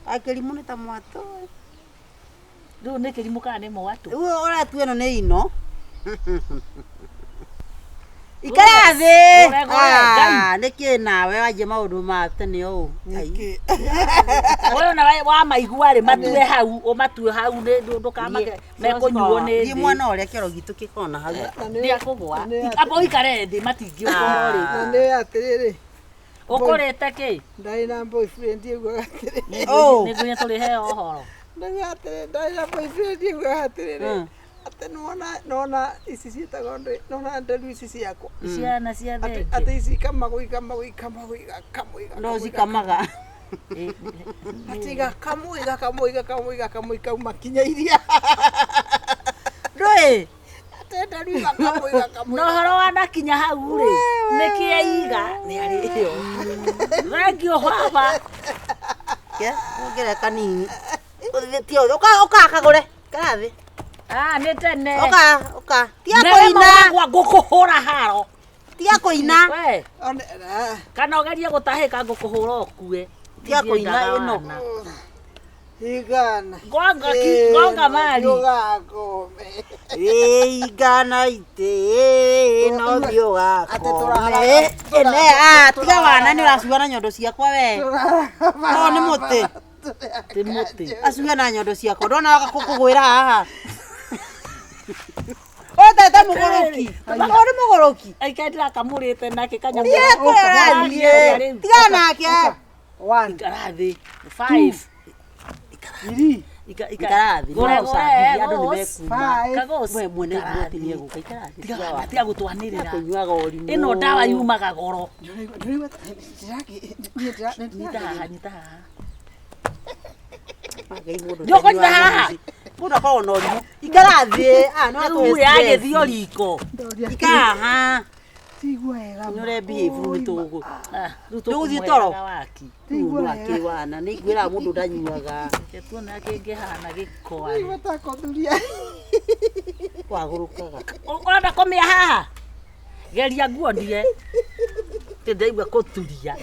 Akĩrimũ nĩ ta mwatũ. Rĩu nĩ kĩrimũ kana nĩ mwatũ? Rĩu ũratua ĩno nĩ ino. Ikara thĩ. Gũre, gũre, Ngai. Ah, nĩkĩ nawe wanjia maũndũ ma tene ũũ? Ngai. Ũyũ na wa maigua rĩ matue hau, ũmatue hau nĩ ndũkamake mekũnyuo nĩ Thiĩ thĩ. mwana ũrĩa kĩoro gitũ gĩkoragwo hau. Nĩ akũgũa. Amba ũikare thĩ matingĩũkũra rĩ. Na nĩ atĩrĩrĩ. Ũkũrĩte kĩ? Ndarĩ na boyfriend ĩguaga atĩrĩrĩ. Nĩngwĩra tũrĩheo ũhoro. Ndauga atĩrĩrĩ, ndarĩ na boyfriend ĩguaga atĩrĩrĩ. Atĩ nĩwona nĩwona ici ciĩtagwo ndĩ nĩwona nderu ici ciakwa. Ciana cia thenge. Atĩ ici ikamagwo ikamagwo ikamagwo igakamwo igakamwo. No cikamaga. Atĩ igakamwo igakamwo igakamwo igakamwo ikauma kinya iria. Ndũĩ? Atĩ nderu igakamwo igakamwo. Na ũhoro wanakinya hau rĩ, nĩkĩ aiga nĩ arĩo. Thengio baba. Ke, wongerere kanini. Ũthĩ ũka ũka kagũre. Ikara thĩ. Ah, nĩ tene. Ũka, ũka. Tiga Nderema kũina. wakwa ngũkũhũra haro. Tiga kũina. We. Kana ũgerie gũtahĩka ngũkũhũra ũkue. Tiga kũina ĩno. Igana. Gonga ki, gonga mari. Ũgakome. Ĩigana itĩ no thiĩ Atĩ ũgakome. tũrahara- Ĩne, ah, tiga wana nĩ ũracuga na nyondo ciakwa we. No nĩ mũtĩ. Ti mũtĩ. Acuge na nyondo ciakwa. Ndona waka kũgwĩra haha. Ũtete mũgũrũki. Ũyũ nĩ mũgũrũki. Aikari ndĩrakamũrĩte nake kanyamũ. Thiĩ kũrĩa ũrathiĩ. Tiga nake. One. Ikara thĩ. Five. Three. Ikara thĩ. Gũre, No ũcambithie, gũre, andũ nĩ gũs. mekuma. Kagos. We mwene igoti nĩ egũka. Ikara thĩ. Tiga tiga wa- tiga gũtwanĩrĩra. Kũnyuaga ũrimũ. Ĩno ndawa yumaga goro. Ndĩraigua Nyita haha, nyita haha. Ngai mũndũ Nĩũkũnyita ũtanyuaga haha? ici. Mũndũ akoragwo na ũrimũ. Ikara thĩ. Ah, no Rĩu atũhe stress. yagĩthio riko. Ikara haha. Tigua wega. Nĩ ũre behave nĩ tũgũ. Ah, rĩu Ndũgũthiĩ toro? tũkũmũheaga waki. Mũndũ akĩrĩ wana. Nĩ ngwĩraga mũndũ ndanyuaga. Reke tuone kĩngĩhana gĩko. Ndĩraigua ta kũthuria. Wagũrũkaga. Ũrenda kũmĩa haha? Geria nguonie. Tĩ ndaigua kũturia.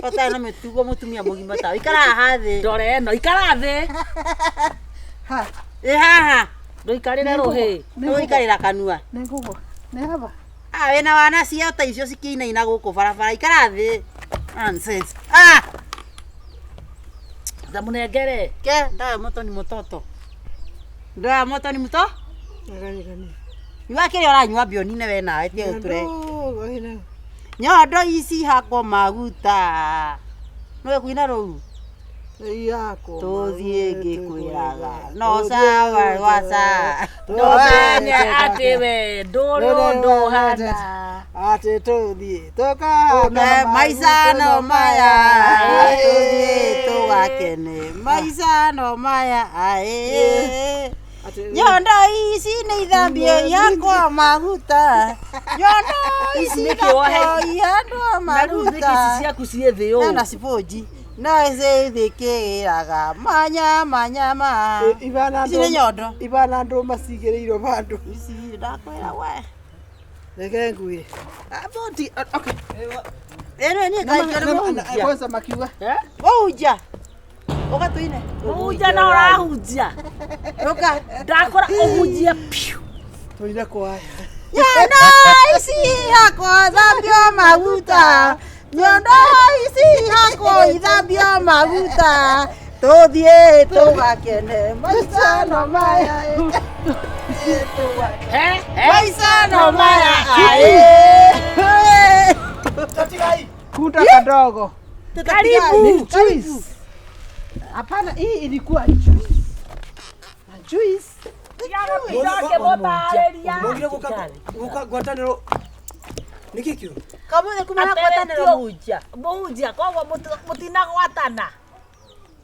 Ũtarĩ na mĩtugo mũtumia mũgima tawe. Ikara haha thĩ. Ndore ĩno, ikara thĩ. Ĩ haha. Ndũikarĩre rũhĩ. Nĩgũikarĩra kanua. Nĩngũgwa. Nĩ haba. Ah, wĩna wana cia ta icio cikĩinaina gũkũ barabara. Ikara thĩ. Nonsense. Ah! Ndamũnengere. Ke, ndawa ya moto ni mũtoto. Ndawa ya moto ni mũto? Nyua kĩrĩa ũranyua mbionine we nawe tiga gũtũre. Nyondo ici hakwo maguta. Nĩwe kuina rũu? Tũthiĩ ngĩkwĩraga no sawa waca. Ndũmenye atĩ we ndũrĩ ũndũ ũhana. Atĩ tũthiĩ tũkahana Maica no maya tũthiĩ tũgakene maica no maya aĩ. Nyondo ici nĩ ithambio ihakwo maguta. Nyondo ici ihakwo Na rĩu maguta. nĩkĩ ici ciaku ciĩ thĩ ũũ? Na ciponji no icithikĩraga manyama nyama. Ici nĩ nyondo. Ibana ndũma cigĩrĩirwo bandũ. Ici ndakwĩra we. Reke ngwĩre. Okay. Ĩno niĩ ngaikara mũhunjia. Kwanza makiuga. Mũhunjia. Ũgatũine. Mũhunjia no ũrahunjia. Ũka. Ndakora ũhunjie piũ. Tũine kwaya. Nyondo ici ihakwo thambio maguta. Nyondo ici ihakwo ithambio maguta. Tũthiĩ tũgakene maica no maya. Maica no maya aĩ. Kunda kadogo. Karibu. Ni juice. Hapana, hii ilikuwa juice. Na juice. Mũgire gũka ngwatanĩro nĩkĩ kĩu? Kamũthĩ kuma na ngwatanĩro mũhunjia. Mũhunjia koguo mũtinagwatana.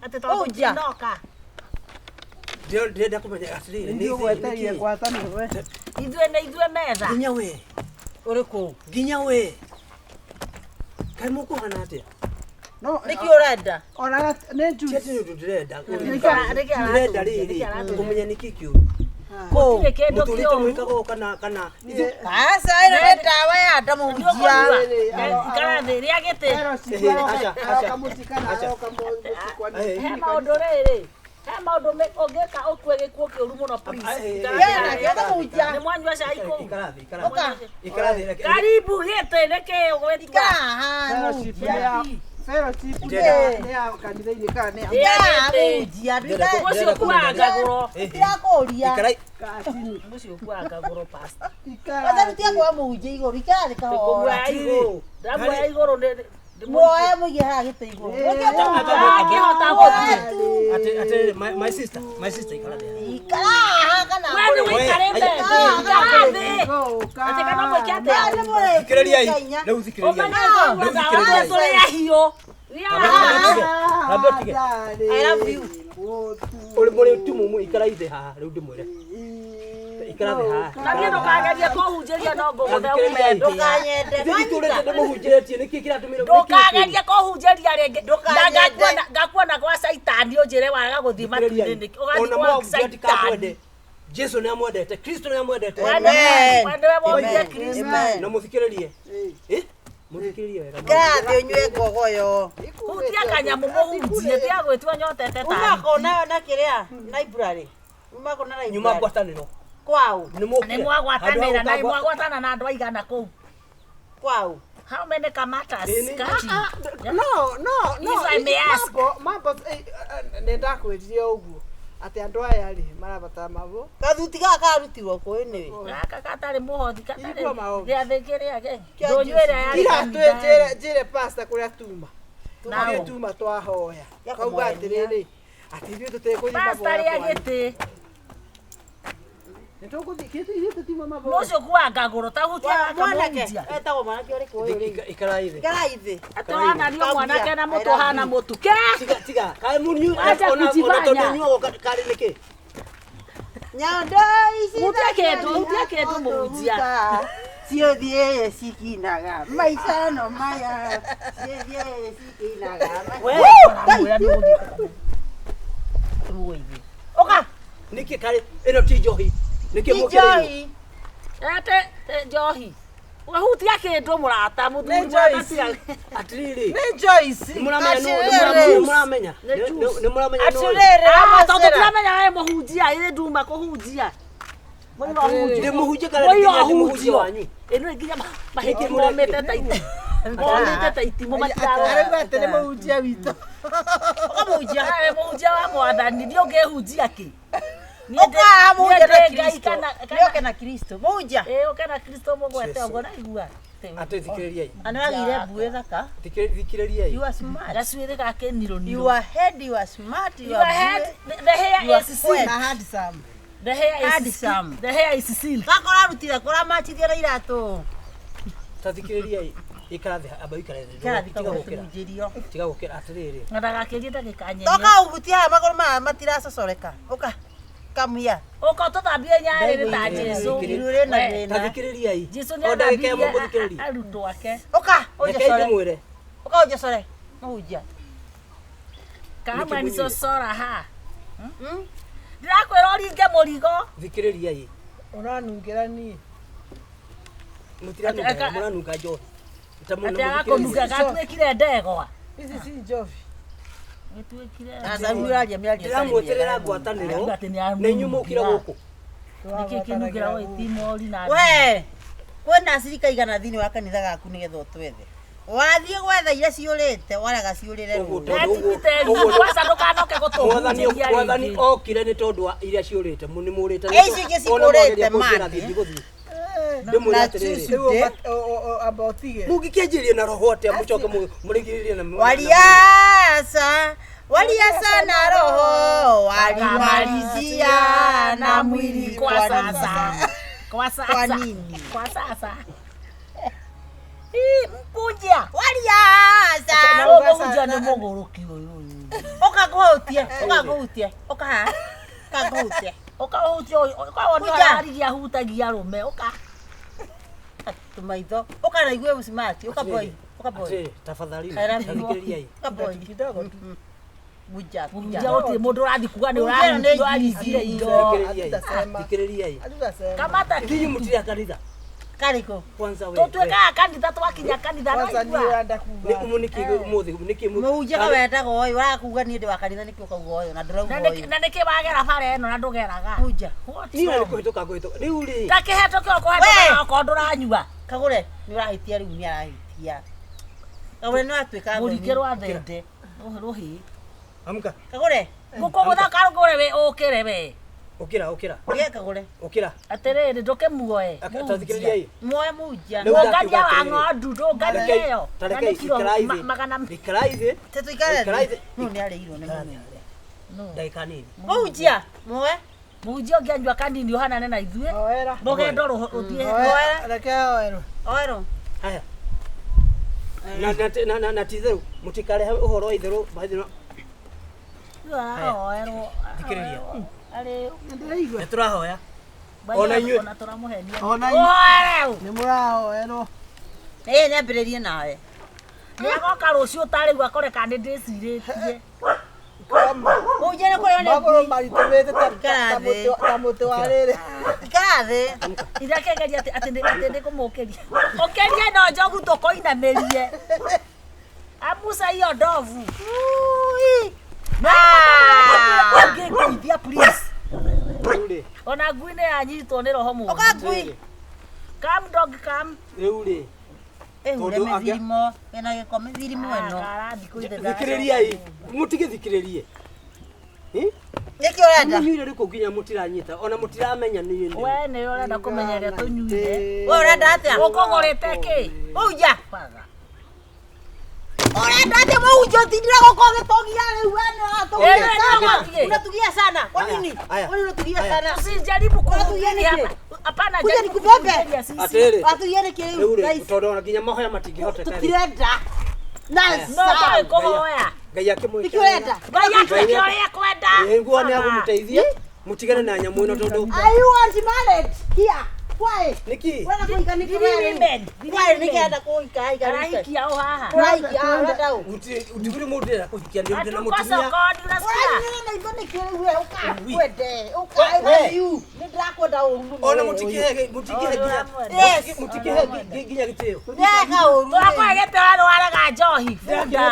Atĩ tondũ Mũhunjia. mũtinoka. Ndĩrenda kũmenya atĩrĩrĩ Nĩ ũgwetereire ngwatanĩro we. Ithuĩ nĩ ithuĩ metha. Nginya we. Ũrĩkũ? Nginya we. Kaĩ mũkũhana atĩa? No, Nĩkĩ ũrenda? Ona nĩ juice. Ti atĩ nĩ ũndũ ndĩrenda. Nĩkĩ Ndĩrenda rĩrĩ kũmenya nĩkĩ kĩũru. Gũtirĩ kĩndũ Mũtũrĩte kĩũru. mwĩkaga ũũ kana kana Aca ĩno nĩ ndawa ya nda mũhunjia. Ikara thĩ rĩa gĩtĩ. He maũndũ rĩrĩ. He maũndũ ũngĩka ũkue gĩkuũ kĩũru mũno please. Ikara thĩ. Nĩ mwanyua cai kũu. Ikara thĩ, ikara thĩ. Ikara thĩ. reke- Karibu gĩtĩ nĩkĩ ũgwĩtua? Fellowship nĩ ya fellowship nĩ ya kanitha-inĩ kana nĩ ya Mũhunjia Ũcio ũkuaga ngagũro. ndirakũria. Ikarai. Ũcio ũkuaga ngagũro pastor. Kwanza rutia kwa mũhunjia igũrũ ikara thĩ kahora. Ndĩkũmuoya igũrũ. Ndamuoya igũrũ Muoe mũige haha gĩtĩ igũrũ. Ndangĩhota gũthiĩ. Atĩrĩrĩ my sister, my sister ikara thĩ. Ikara haha kana. We nĩ wĩikarĩte thĩ. Ikara thĩ. Atĩ kana mwĩke atĩa? Thikĩrĩriai. Rĩu thikĩrĩriai. Rĩu thikĩrĩriai. Tũrĩ ahiũ. Ramba ũtige. I love you. Ũrĩ mũrĩ tumumu ikarai thĩ haha rĩu ndĩmwĩre. Ikara thĩ haha. Na niĩ ndũkagerie kũhunjĩria no ngũgũthe ume ndĩa. Ndũkanyende. Ithuĩ itũrĩte ndĩmũhunjĩrĩtie nĩkĩ kĩratũmire Ndũkagerie kũhunjĩria rĩngĩ. Na ngakuona gwa Caitani ũnjĩre waga gũthiĩ matu-inĩ nĩkĩ. Ũgathiĩ Ona gwa mwabu Caitani. ndikakwende. Jesu nĩ amwendete, Kristo nĩ amwendete. We nĩwe wonire Kristo. Na mũthikĩrĩrie. Eh? Mũthikĩrĩrie wega. Ikara thĩ ũnyue ngogoyo. Hutia kanyamũ mũhunjie tiga gwĩtua nyotete ta Uma kona na kĩrĩa library. Uma kona library. Nyuma ngwatanĩro. Kwao. Nĩ mũkire. nĩ mwagwatanĩra na mwagwatana na andũ aigana kũu. Kwao. How many kamatas? Kati. No, no, no. If I may ask. Mambo, mambo nĩ ndakwĩrire ũguo atĩ andũ aya rĩ marabatara mabo. Gathuti gaka karutirwo kũ anyway. Gaka gatarĩ mũhothi gatarĩ Igua maũndũ. gĩathĩ kĩrĩa ndũnyũ ĩrĩa yarĩ Ira kanitha. twĩ njĩre pastor kũrĩa tuma. Nao. Tuma tuma twahoya. Ya Kauga kũmũhenia. atĩrĩrĩ atĩ ithuĩ tũtekũthiĩ Pastor maboya rĩa kwanyu. gĩtĩ. Nĩ tũkũthiĩ kĩtũ ithuĩ tũtiuma maboya. Mũcio ũkuaga ngagũrũ ta hutia Wa gaka mwanake mũhunjia. etagwo mwanake ũrĩkũ ũyũ rĩu? Ikarai thĩ. Ikara thĩ. Atũhananio mwanake na mũtũ ũhana mũtu. Ke! Tiga tiga. Kaĩ mũnyue Wacha ona kujifanya. tondũ nyuaga karĩ nĩkĩ? Nyondo ici Hutia kĩndũ, hutia kĩndũ mũhunjia. Ciothiĩ cikinaga maica no maya. Ciothiĩ cikinaga. Ũka. Nĩkĩ karĩ ĩno ti njohi. Nĩkĩ Ti mũkĩrĩirwo? njohi. Ate njohi. Ũgahutia kĩndũ mũrata mũthuri Nĩ Joyce. Atĩrĩrĩ. Nĩ Joyce. Nĩ mũramenya nũ- Atĩrĩrĩ. nĩ mũramenya. Nĩ mũramenya nũ ũyũ? Atĩrĩrĩ, Ah, tondũ Amacera. tũramenya we mũhunjia ĩrĩ nduma kũhunjia. Mũira ũhunjio. Ndĩ mũhunjia kana Mũira nginya ndĩ mũhunjia ũhunjio. wanyu? Ĩno nginya mahĩti momĩte ta itimũ. Momĩte ta itimũ matirarora. Arauga atĩ nĩ mũhunjia witũ. Ũkamũhunjia. Wewe mũhunjia wa mwathani ndiĩ ũngĩhunjia kĩ? Niĩ Ũka haha mũhunjia niĩ na ndĩ Ngai Kristo. kana Nĩ ũke na Kristo. Mũhunjia. Ĩĩ ũke na Kristo mũgwete ũguo naigua. Atĩ thikĩrĩriai. Anaragire mbuĩ thaka. Thikĩrĩriai. You are smart. Gacuĩrĩ gake niro niro. You are head, you are smart, you Your are head, mbuĩ. the hair You are is square. silk. Handsome. The hair is Handsome. The hair is silk. Gaka ũrarutire kũramachithia na iratũ. Ta thikĩrĩriai. Ikara thĩ, amba ũikare thĩ. Ikara thĩ Tiga kagũre gũkĩra. tũhunjĩrio. Tiga gũkĩra atĩrĩrĩ. Na ndagakĩrie ndagĩka nyenye. Toka ũhutie haha magũrũ maya matiracocoreka. Ũka. Come here. Ũka ũtũthambie nyarĩrĩ ta Jesũ. Iru rĩna We, thĩna. Ta thikĩrĩriai. Jesũ nĩ O ndagĩka ĩmwe athambirie mũthikĩrĩrie. arutwo ake. Ũka Rekei ũnjocore. ndĩmwĩre. Ũka ũnjocore. Mũhunjia. Kama Nĩkĩ ni mũnyuire? cocora ha. Ndĩrakwĩra ũringe mũrigo. Thikĩrĩriai. Ũranungĩra niĩ. Mũtiranunga, Ate- mũranunga njohi. Ta mũno Atĩ agakũnunga mũthikĩrĩrie. gatuĩkire ndegwa. Ici ci njobi. Gĩtuĩkire Aca rĩu ũraria mĩario ĩtarĩ Ndĩramwĩtĩrĩra mĩega. ngwatanĩro Atĩ nĩ na inyuĩ mũkire gũkũ. Nĩkĩ kĩnungĩra wĩtimori na We, kwĩna acirika igana thĩinĩ wa kanitha gaku nĩgetha ũtwethe. Wathiĩ gwetha iria ciũrĩte, warega ciũrĩre Ũguo rũĩ. tondũ ũguo- Etibiteri, ũguo- kwanza ndũkanoke Mwathani gũtũhunjĩria mwathani rĩngĩ. okire nĩ tondũ wa iria ciũrĩte nĩ mũrĩte. Ĩ, icio ingĩ cikũrĩte, man. Ndigũthiĩ. Ndĩmwĩre Na atĩrĩrĩ. Tuesday. Rĩu amba ũtige. Mũngĩkĩanjĩrĩria na roho atĩa mũcoke mũrigĩrĩrie na Waliasa, waliasa na roho, walimalizia na mwili Kwa kwa sasa. nini? Kwa sasa. Kwa nini? Kwa sasa. Ii, mkunja. Waliasa. Ũyũ mũhunjia nĩ mũgũrũki ũyũ ũyũ. Ũka ngũhutie, ũka ngũhutie, ũka haha, ũka ngũhutie. Ũka ũhutie ũyũ, ũka wone Hunja. ararigia ahutagia arũme, ũka. Tũmaitho, ũka na igue smart, ũka boy, ũka boy. Atĩrĩrĩ, tafadhali I love you. thikĩrĩriai. Ũka boy. Bunja, bunja. Mũhunjia gũtirĩ mũndũ ũrathiĩ kuga nĩ Mũhunjia nĩ ũrahunjia ũraringie indo. Thikĩrĩriai. Hatutasema. Thikĩrĩriai. Hatutasema. Kamata Inyuĩ mũtirĩ a kanitha. Karĩkũ? Kwanza we. Tũtuĩkaga kanitha twakinya kanitha Kwanza niĩ no ũrenda Nĩ kuga. ũmũ nĩkĩ ũmũthĩ nĩkĩ Mũhunjia ka wendaga ũyũ, ũrakuga niĩ ndĩ wa kanitha nĩkĩ ũkauga ũyũ na ndũrauga ũyũ. Na nĩkĩ wagera bara ĩno na ndũgeraga? Hunja. What's Niĩ na wrong? nĩkũhĩtũka ngũhĩtũka. Rĩu rĩ. Ta kĩhetũke ũkũhetũka okorwo ndũranyua. Kagũre, nĩ ũrahĩtia rĩu nĩ arahĩtia. Kagũre nĩ watuĩka thoni. Mũringe rwa thende. Rũhĩ. Amka. Kagũre, Ngũkũgũtha karũgũre we ũkĩre we. Ũkĩra ũkĩra. ũgĩe kagũre. Ũkĩra. Atĩrĩrĩ ndũkĩmuoe. Ta thikĩrĩriai. Muoe mũhunjia. Rĩu Mũngania ndakiuga wa atĩrĩrĩ. ng'ondu ndũnganie ĩyo. Ta Na rekei nĩ kiro ikarai thĩ. magana Ikarai thĩ. Te tũikare Ikarai thĩ. thĩ. Nũ nĩ arĩirwo nĩ mũnene. Ndagĩka nini. Mũhunjia, muoe. Mũhunjia ũngĩanyua kanini ũhanane na ithuĩ. Oera. Rũgendo rũthiĩ. Oera. Reke oerwo. Oerwo. Haya. Na na na na ti itherũ mũtikarehe ũhoro wa itherũ bathi no Aroerwo. Thikĩrĩria. Arĩ Nĩndĩraigua. nĩ tũrahoya. Ona inyuĩ. Ona tũramũhenia. Ona inyuĩ. Ũhoere. Nĩ mũrahoerwo. Ĩĩ nĩambĩrĩrie nawe. Nĩagoka rũciũ ta rĩu akore kana nĩ ndĩcirĩtie. Mũhunjia nĩ kũrĩo nĩ Magũrũ ngui. maritũhĩte Ikara thĩ. ta mũtĩ wa rĩrĩ. Ikara thĩ. Irakegeria atĩ atĩ atĩ nĩngũmũkĩria. Ũkĩrie no njogu tũkũinamĩrie. Amusa hiyo ndovu. Ui. Ũngĩngũithia please. Rĩu rĩ. Ona ngui nĩ yanyitwo nĩ roho mũũru. Ũka ngui. Come dog come. Rĩu rĩ. Ĩhure Tondũ angĩa- mĩthirimo. Ĩna gĩko mĩthirimo ĩno. Karathiĩ kũithe Thikĩrĩriai. Mũtigĩthikĩrĩrie. Nĩkĩ ũrenda? Mũnyuire rĩkũ nginya mũtiranyita ona mũtiramenya niĩ nĩ. We nĩwe ũrenda kũmenya ũrĩa tũnyuire. We ũrenda atĩa? Ũkũgũrĩte kĩ? Mũhunjia. Baga. Ũrenda atĩa mũhunjia ũtindire gũkũ ũgĩtũgia rĩu we nĩ ũratũgia Ĩĩ, nĩ sana. ũgũthiĩ. Unatugia sana. Kwa nini? Aya. Kwa nini unatugia Aya. sana? Usijaribu Unatugia kuhubiri nĩkĩ? hapa. Hapana, Kuja jaribu nikubebe. kuhubiria sisi. Atĩrĩrĩ. Watugia nĩkĩ Rĩu rĩu? rĩ Thaa ici. tondũ ona nginya mahoya matingĩhoteka rĩ. Tũtirenda. Na No tũrĩ kũhoya. Ngai akĩmwĩke. Nĩkĩ ũrenda? Ngai atuĩke ũrĩa ekwenda. Ĩ, nguo nĩ agũmũteithia mũtigane na nyamũ ĩno tondũ Are you want married here? Why? nĩkĩ Wenda kũhika nĩkĩ Three we rĩu? women. Three Why women. nĩkĩ enda kũhika hika nĩkĩ? Arahikia ũ haha. Ũrahikia ũrenda ũ? Gũtirĩ mũndũ ndĩrenda kũhikia nĩ ndĩ na Hatuko mũtumia. sokoni unasikia? Ũranyinyĩra maitho nĩkĩ rĩu we? Ũka ngwende. Ũka I love you. Nĩ ndĩrakwenda ũru mũno Ona we. mũtikĩhe mũtikĩhe nginya Yes. mũtikĩhe nginya gĩtĩo. Ndeka ũru. Tũrakũhe gĩtĩo arwaraga njohi. Bunda.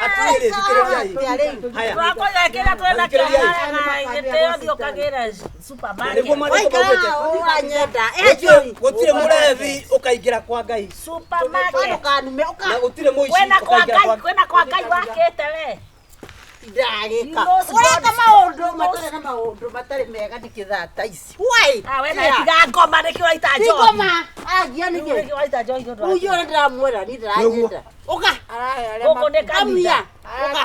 Atĩrĩrĩ thikĩrĩriai. Atĩa rĩu? Haya. Tũrakũhe kĩrĩa twĩnakĩo Thikĩrĩriai. arwaraga gĩtĩo thiĩ ũkagĩre Nĩguo supermarket. maandĩko Waikara maugĩte. ũranyenda. Ĩ njũri. Gũtirĩ mũrebi ũkaingĩra kwa Ngai Supermarket. Ndũkanume ũka. na gũtirĩ mũici Kwĩna kwa ũkaingĩra Ngai, kwa kwĩna kwa Ngai wakĩte we. Ndagĩka. Ũreka maũndũ matarĩ na maũndũ matarĩ mega nĩkĩ thaa ta ici. Why? Ah, we na tiga ngoma nĩkĩ ũraita njohi. Ngoma. Agia nĩkĩ? Nĩkĩ ũraita njohi nĩ ũndũ wa Uyu ũrĩa ndĩramwĩra niĩ ndĩranyenda. Ũka. Gũkũ nĩ kanitha. Ũka.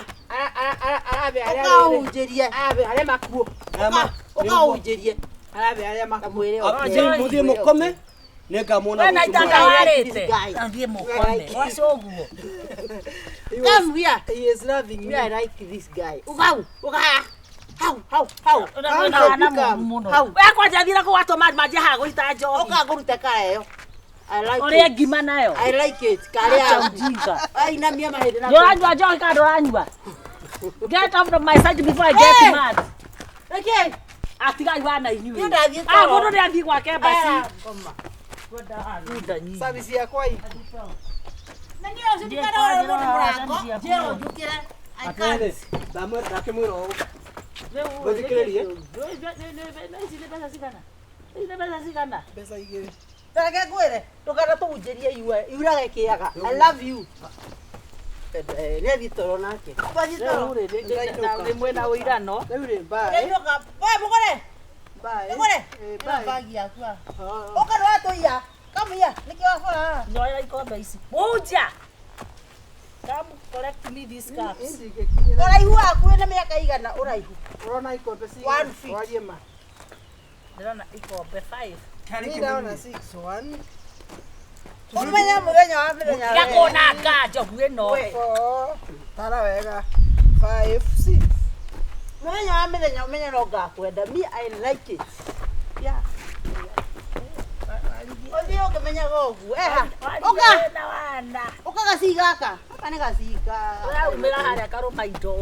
Arabe arĩa Ũka ũhunjĩrie. Arabe arĩa makuo. Ũka ũhunjĩrie. Arabe arĩa makuo. Kamwĩre Mũthiĩ mũkome nĩngamwona We na rũciũ. itanda warĩte. Thiĩ mũkome. Waca ũguo. Come here. He is loving Me, me. I like this guy. Uka uka. Hau hau hau. Ũrĩa mũru mũno. Hau. We kwanja thira kũu watũma manjie haha gũita njohi. Ũka ngũrute kara ĩyo. I like Ũrĩe it. ngima nayo. I like it. Karĩa. Acha ujinga. Ainamia mahĩndĩ na. Ndũranyua njohi kana ndũranyua? Get off of my side before I get Hey! mad. Reke. Atigai wana inyuĩ. Niĩ ndathiĩ Ah, toro. mũndũ nĩ athiĩ gwake basi. Aya, ngoma. Service yakwa ii. Na niĩ ũcio ndikana ũrĩa mũndũ mũrango. Njĩrwo njũkĩre. I can't. Atĩrĩrĩ, ndakĩmwĩra ũũ. Mũthikĩrĩrie. Ici nĩ mbeca cigana? Ici nĩ mbeca cigana? Mbeca igĩrĩ. Reke ngwĩre ndũkanatũhunjĩrie iwe iurage kĩaga. I love you. Nĩ athiĩ toro nake. Twathiĩ toro. Rĩu rĩ, nĩ mwĩna ũirano. Rĩu rĩ, bye. Ũrainũka. We mũgũre. Bye. Mũgũre. Eh, Ĩno bye. bagi yaku haha. Ũka ndũratũiya. Come here. Nĩkĩo wabora haha. Nyoera ikombe ici. Mũhunjia! Come collect me these cups. Ũraihu waku wĩna mĩaka igana ũraihu. Ũrona ikombe One cigana? feet. Warie ma. Ndĩrona ikombe 5. Niĩ ndona 6 1 Ũmenye mũthenya wa mĩthenya. Tiga kũnanga njogu ĩno. 4 tara wega 5 6. Mũthenya wa mĩthenya ũmenye no ngakwenda. Me I like it. Yeah. Ũthiĩ ũkĩmenyaga ũguo. Eha. Ũka. Wĩna wana. Ũka gacii gaka. Gaka nĩ gacii ka. Ũraumĩra harĩa karũma indo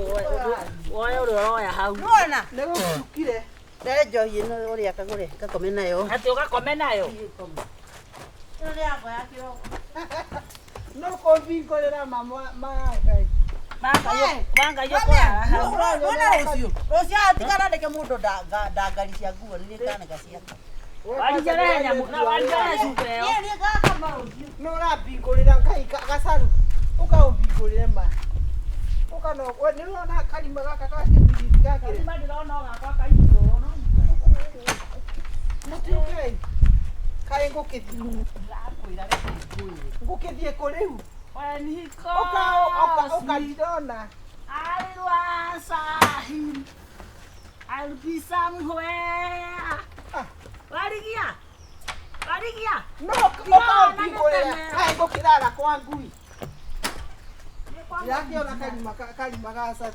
woe ũrĩa ũroya hau. Nĩwona? Nĩ gũcukire. Ndere njohi ĩno ũrĩa kagũre gakome nayo. Atĩ ũgakome nayo. Ĩno nĩ yakwa ya kĩroko. No kũmbingũrĩra mama ma Ngai. Mangai ũkũrara hau. Wona rũciũ. Rũciũ atigana ndeke mũndũ ndangari cia nguo nĩ kanĩka ciakwa. Warijere nyamũ na warijere cuba ĩyo. Niĩ nĩ ngakama rũciũ. No ũrambingũrĩra Ngai gacaru. Ũkaũmbingũrĩre ma. Ũka no we nĩ ũrona karima gaka ga kĩbiriti gakĩrĩ. Karima ndĩrona o gakwa kaitũ no. Mũtiũkei. Kaĩ ngũkĩthiĩ. Ndĩrakwĩra reke ngwĩre. Ngũkĩthiĩ kũ rĩu? When he Ũka ũka calls ũka me, ndĩrona. I will answer him. I'll be somewhere. Warigia. Warigia. No ũkaũmbingũrĩra. Kaĩ ngũkĩrara kwa ngui. Ndĩrakĩona karima karima ga caru.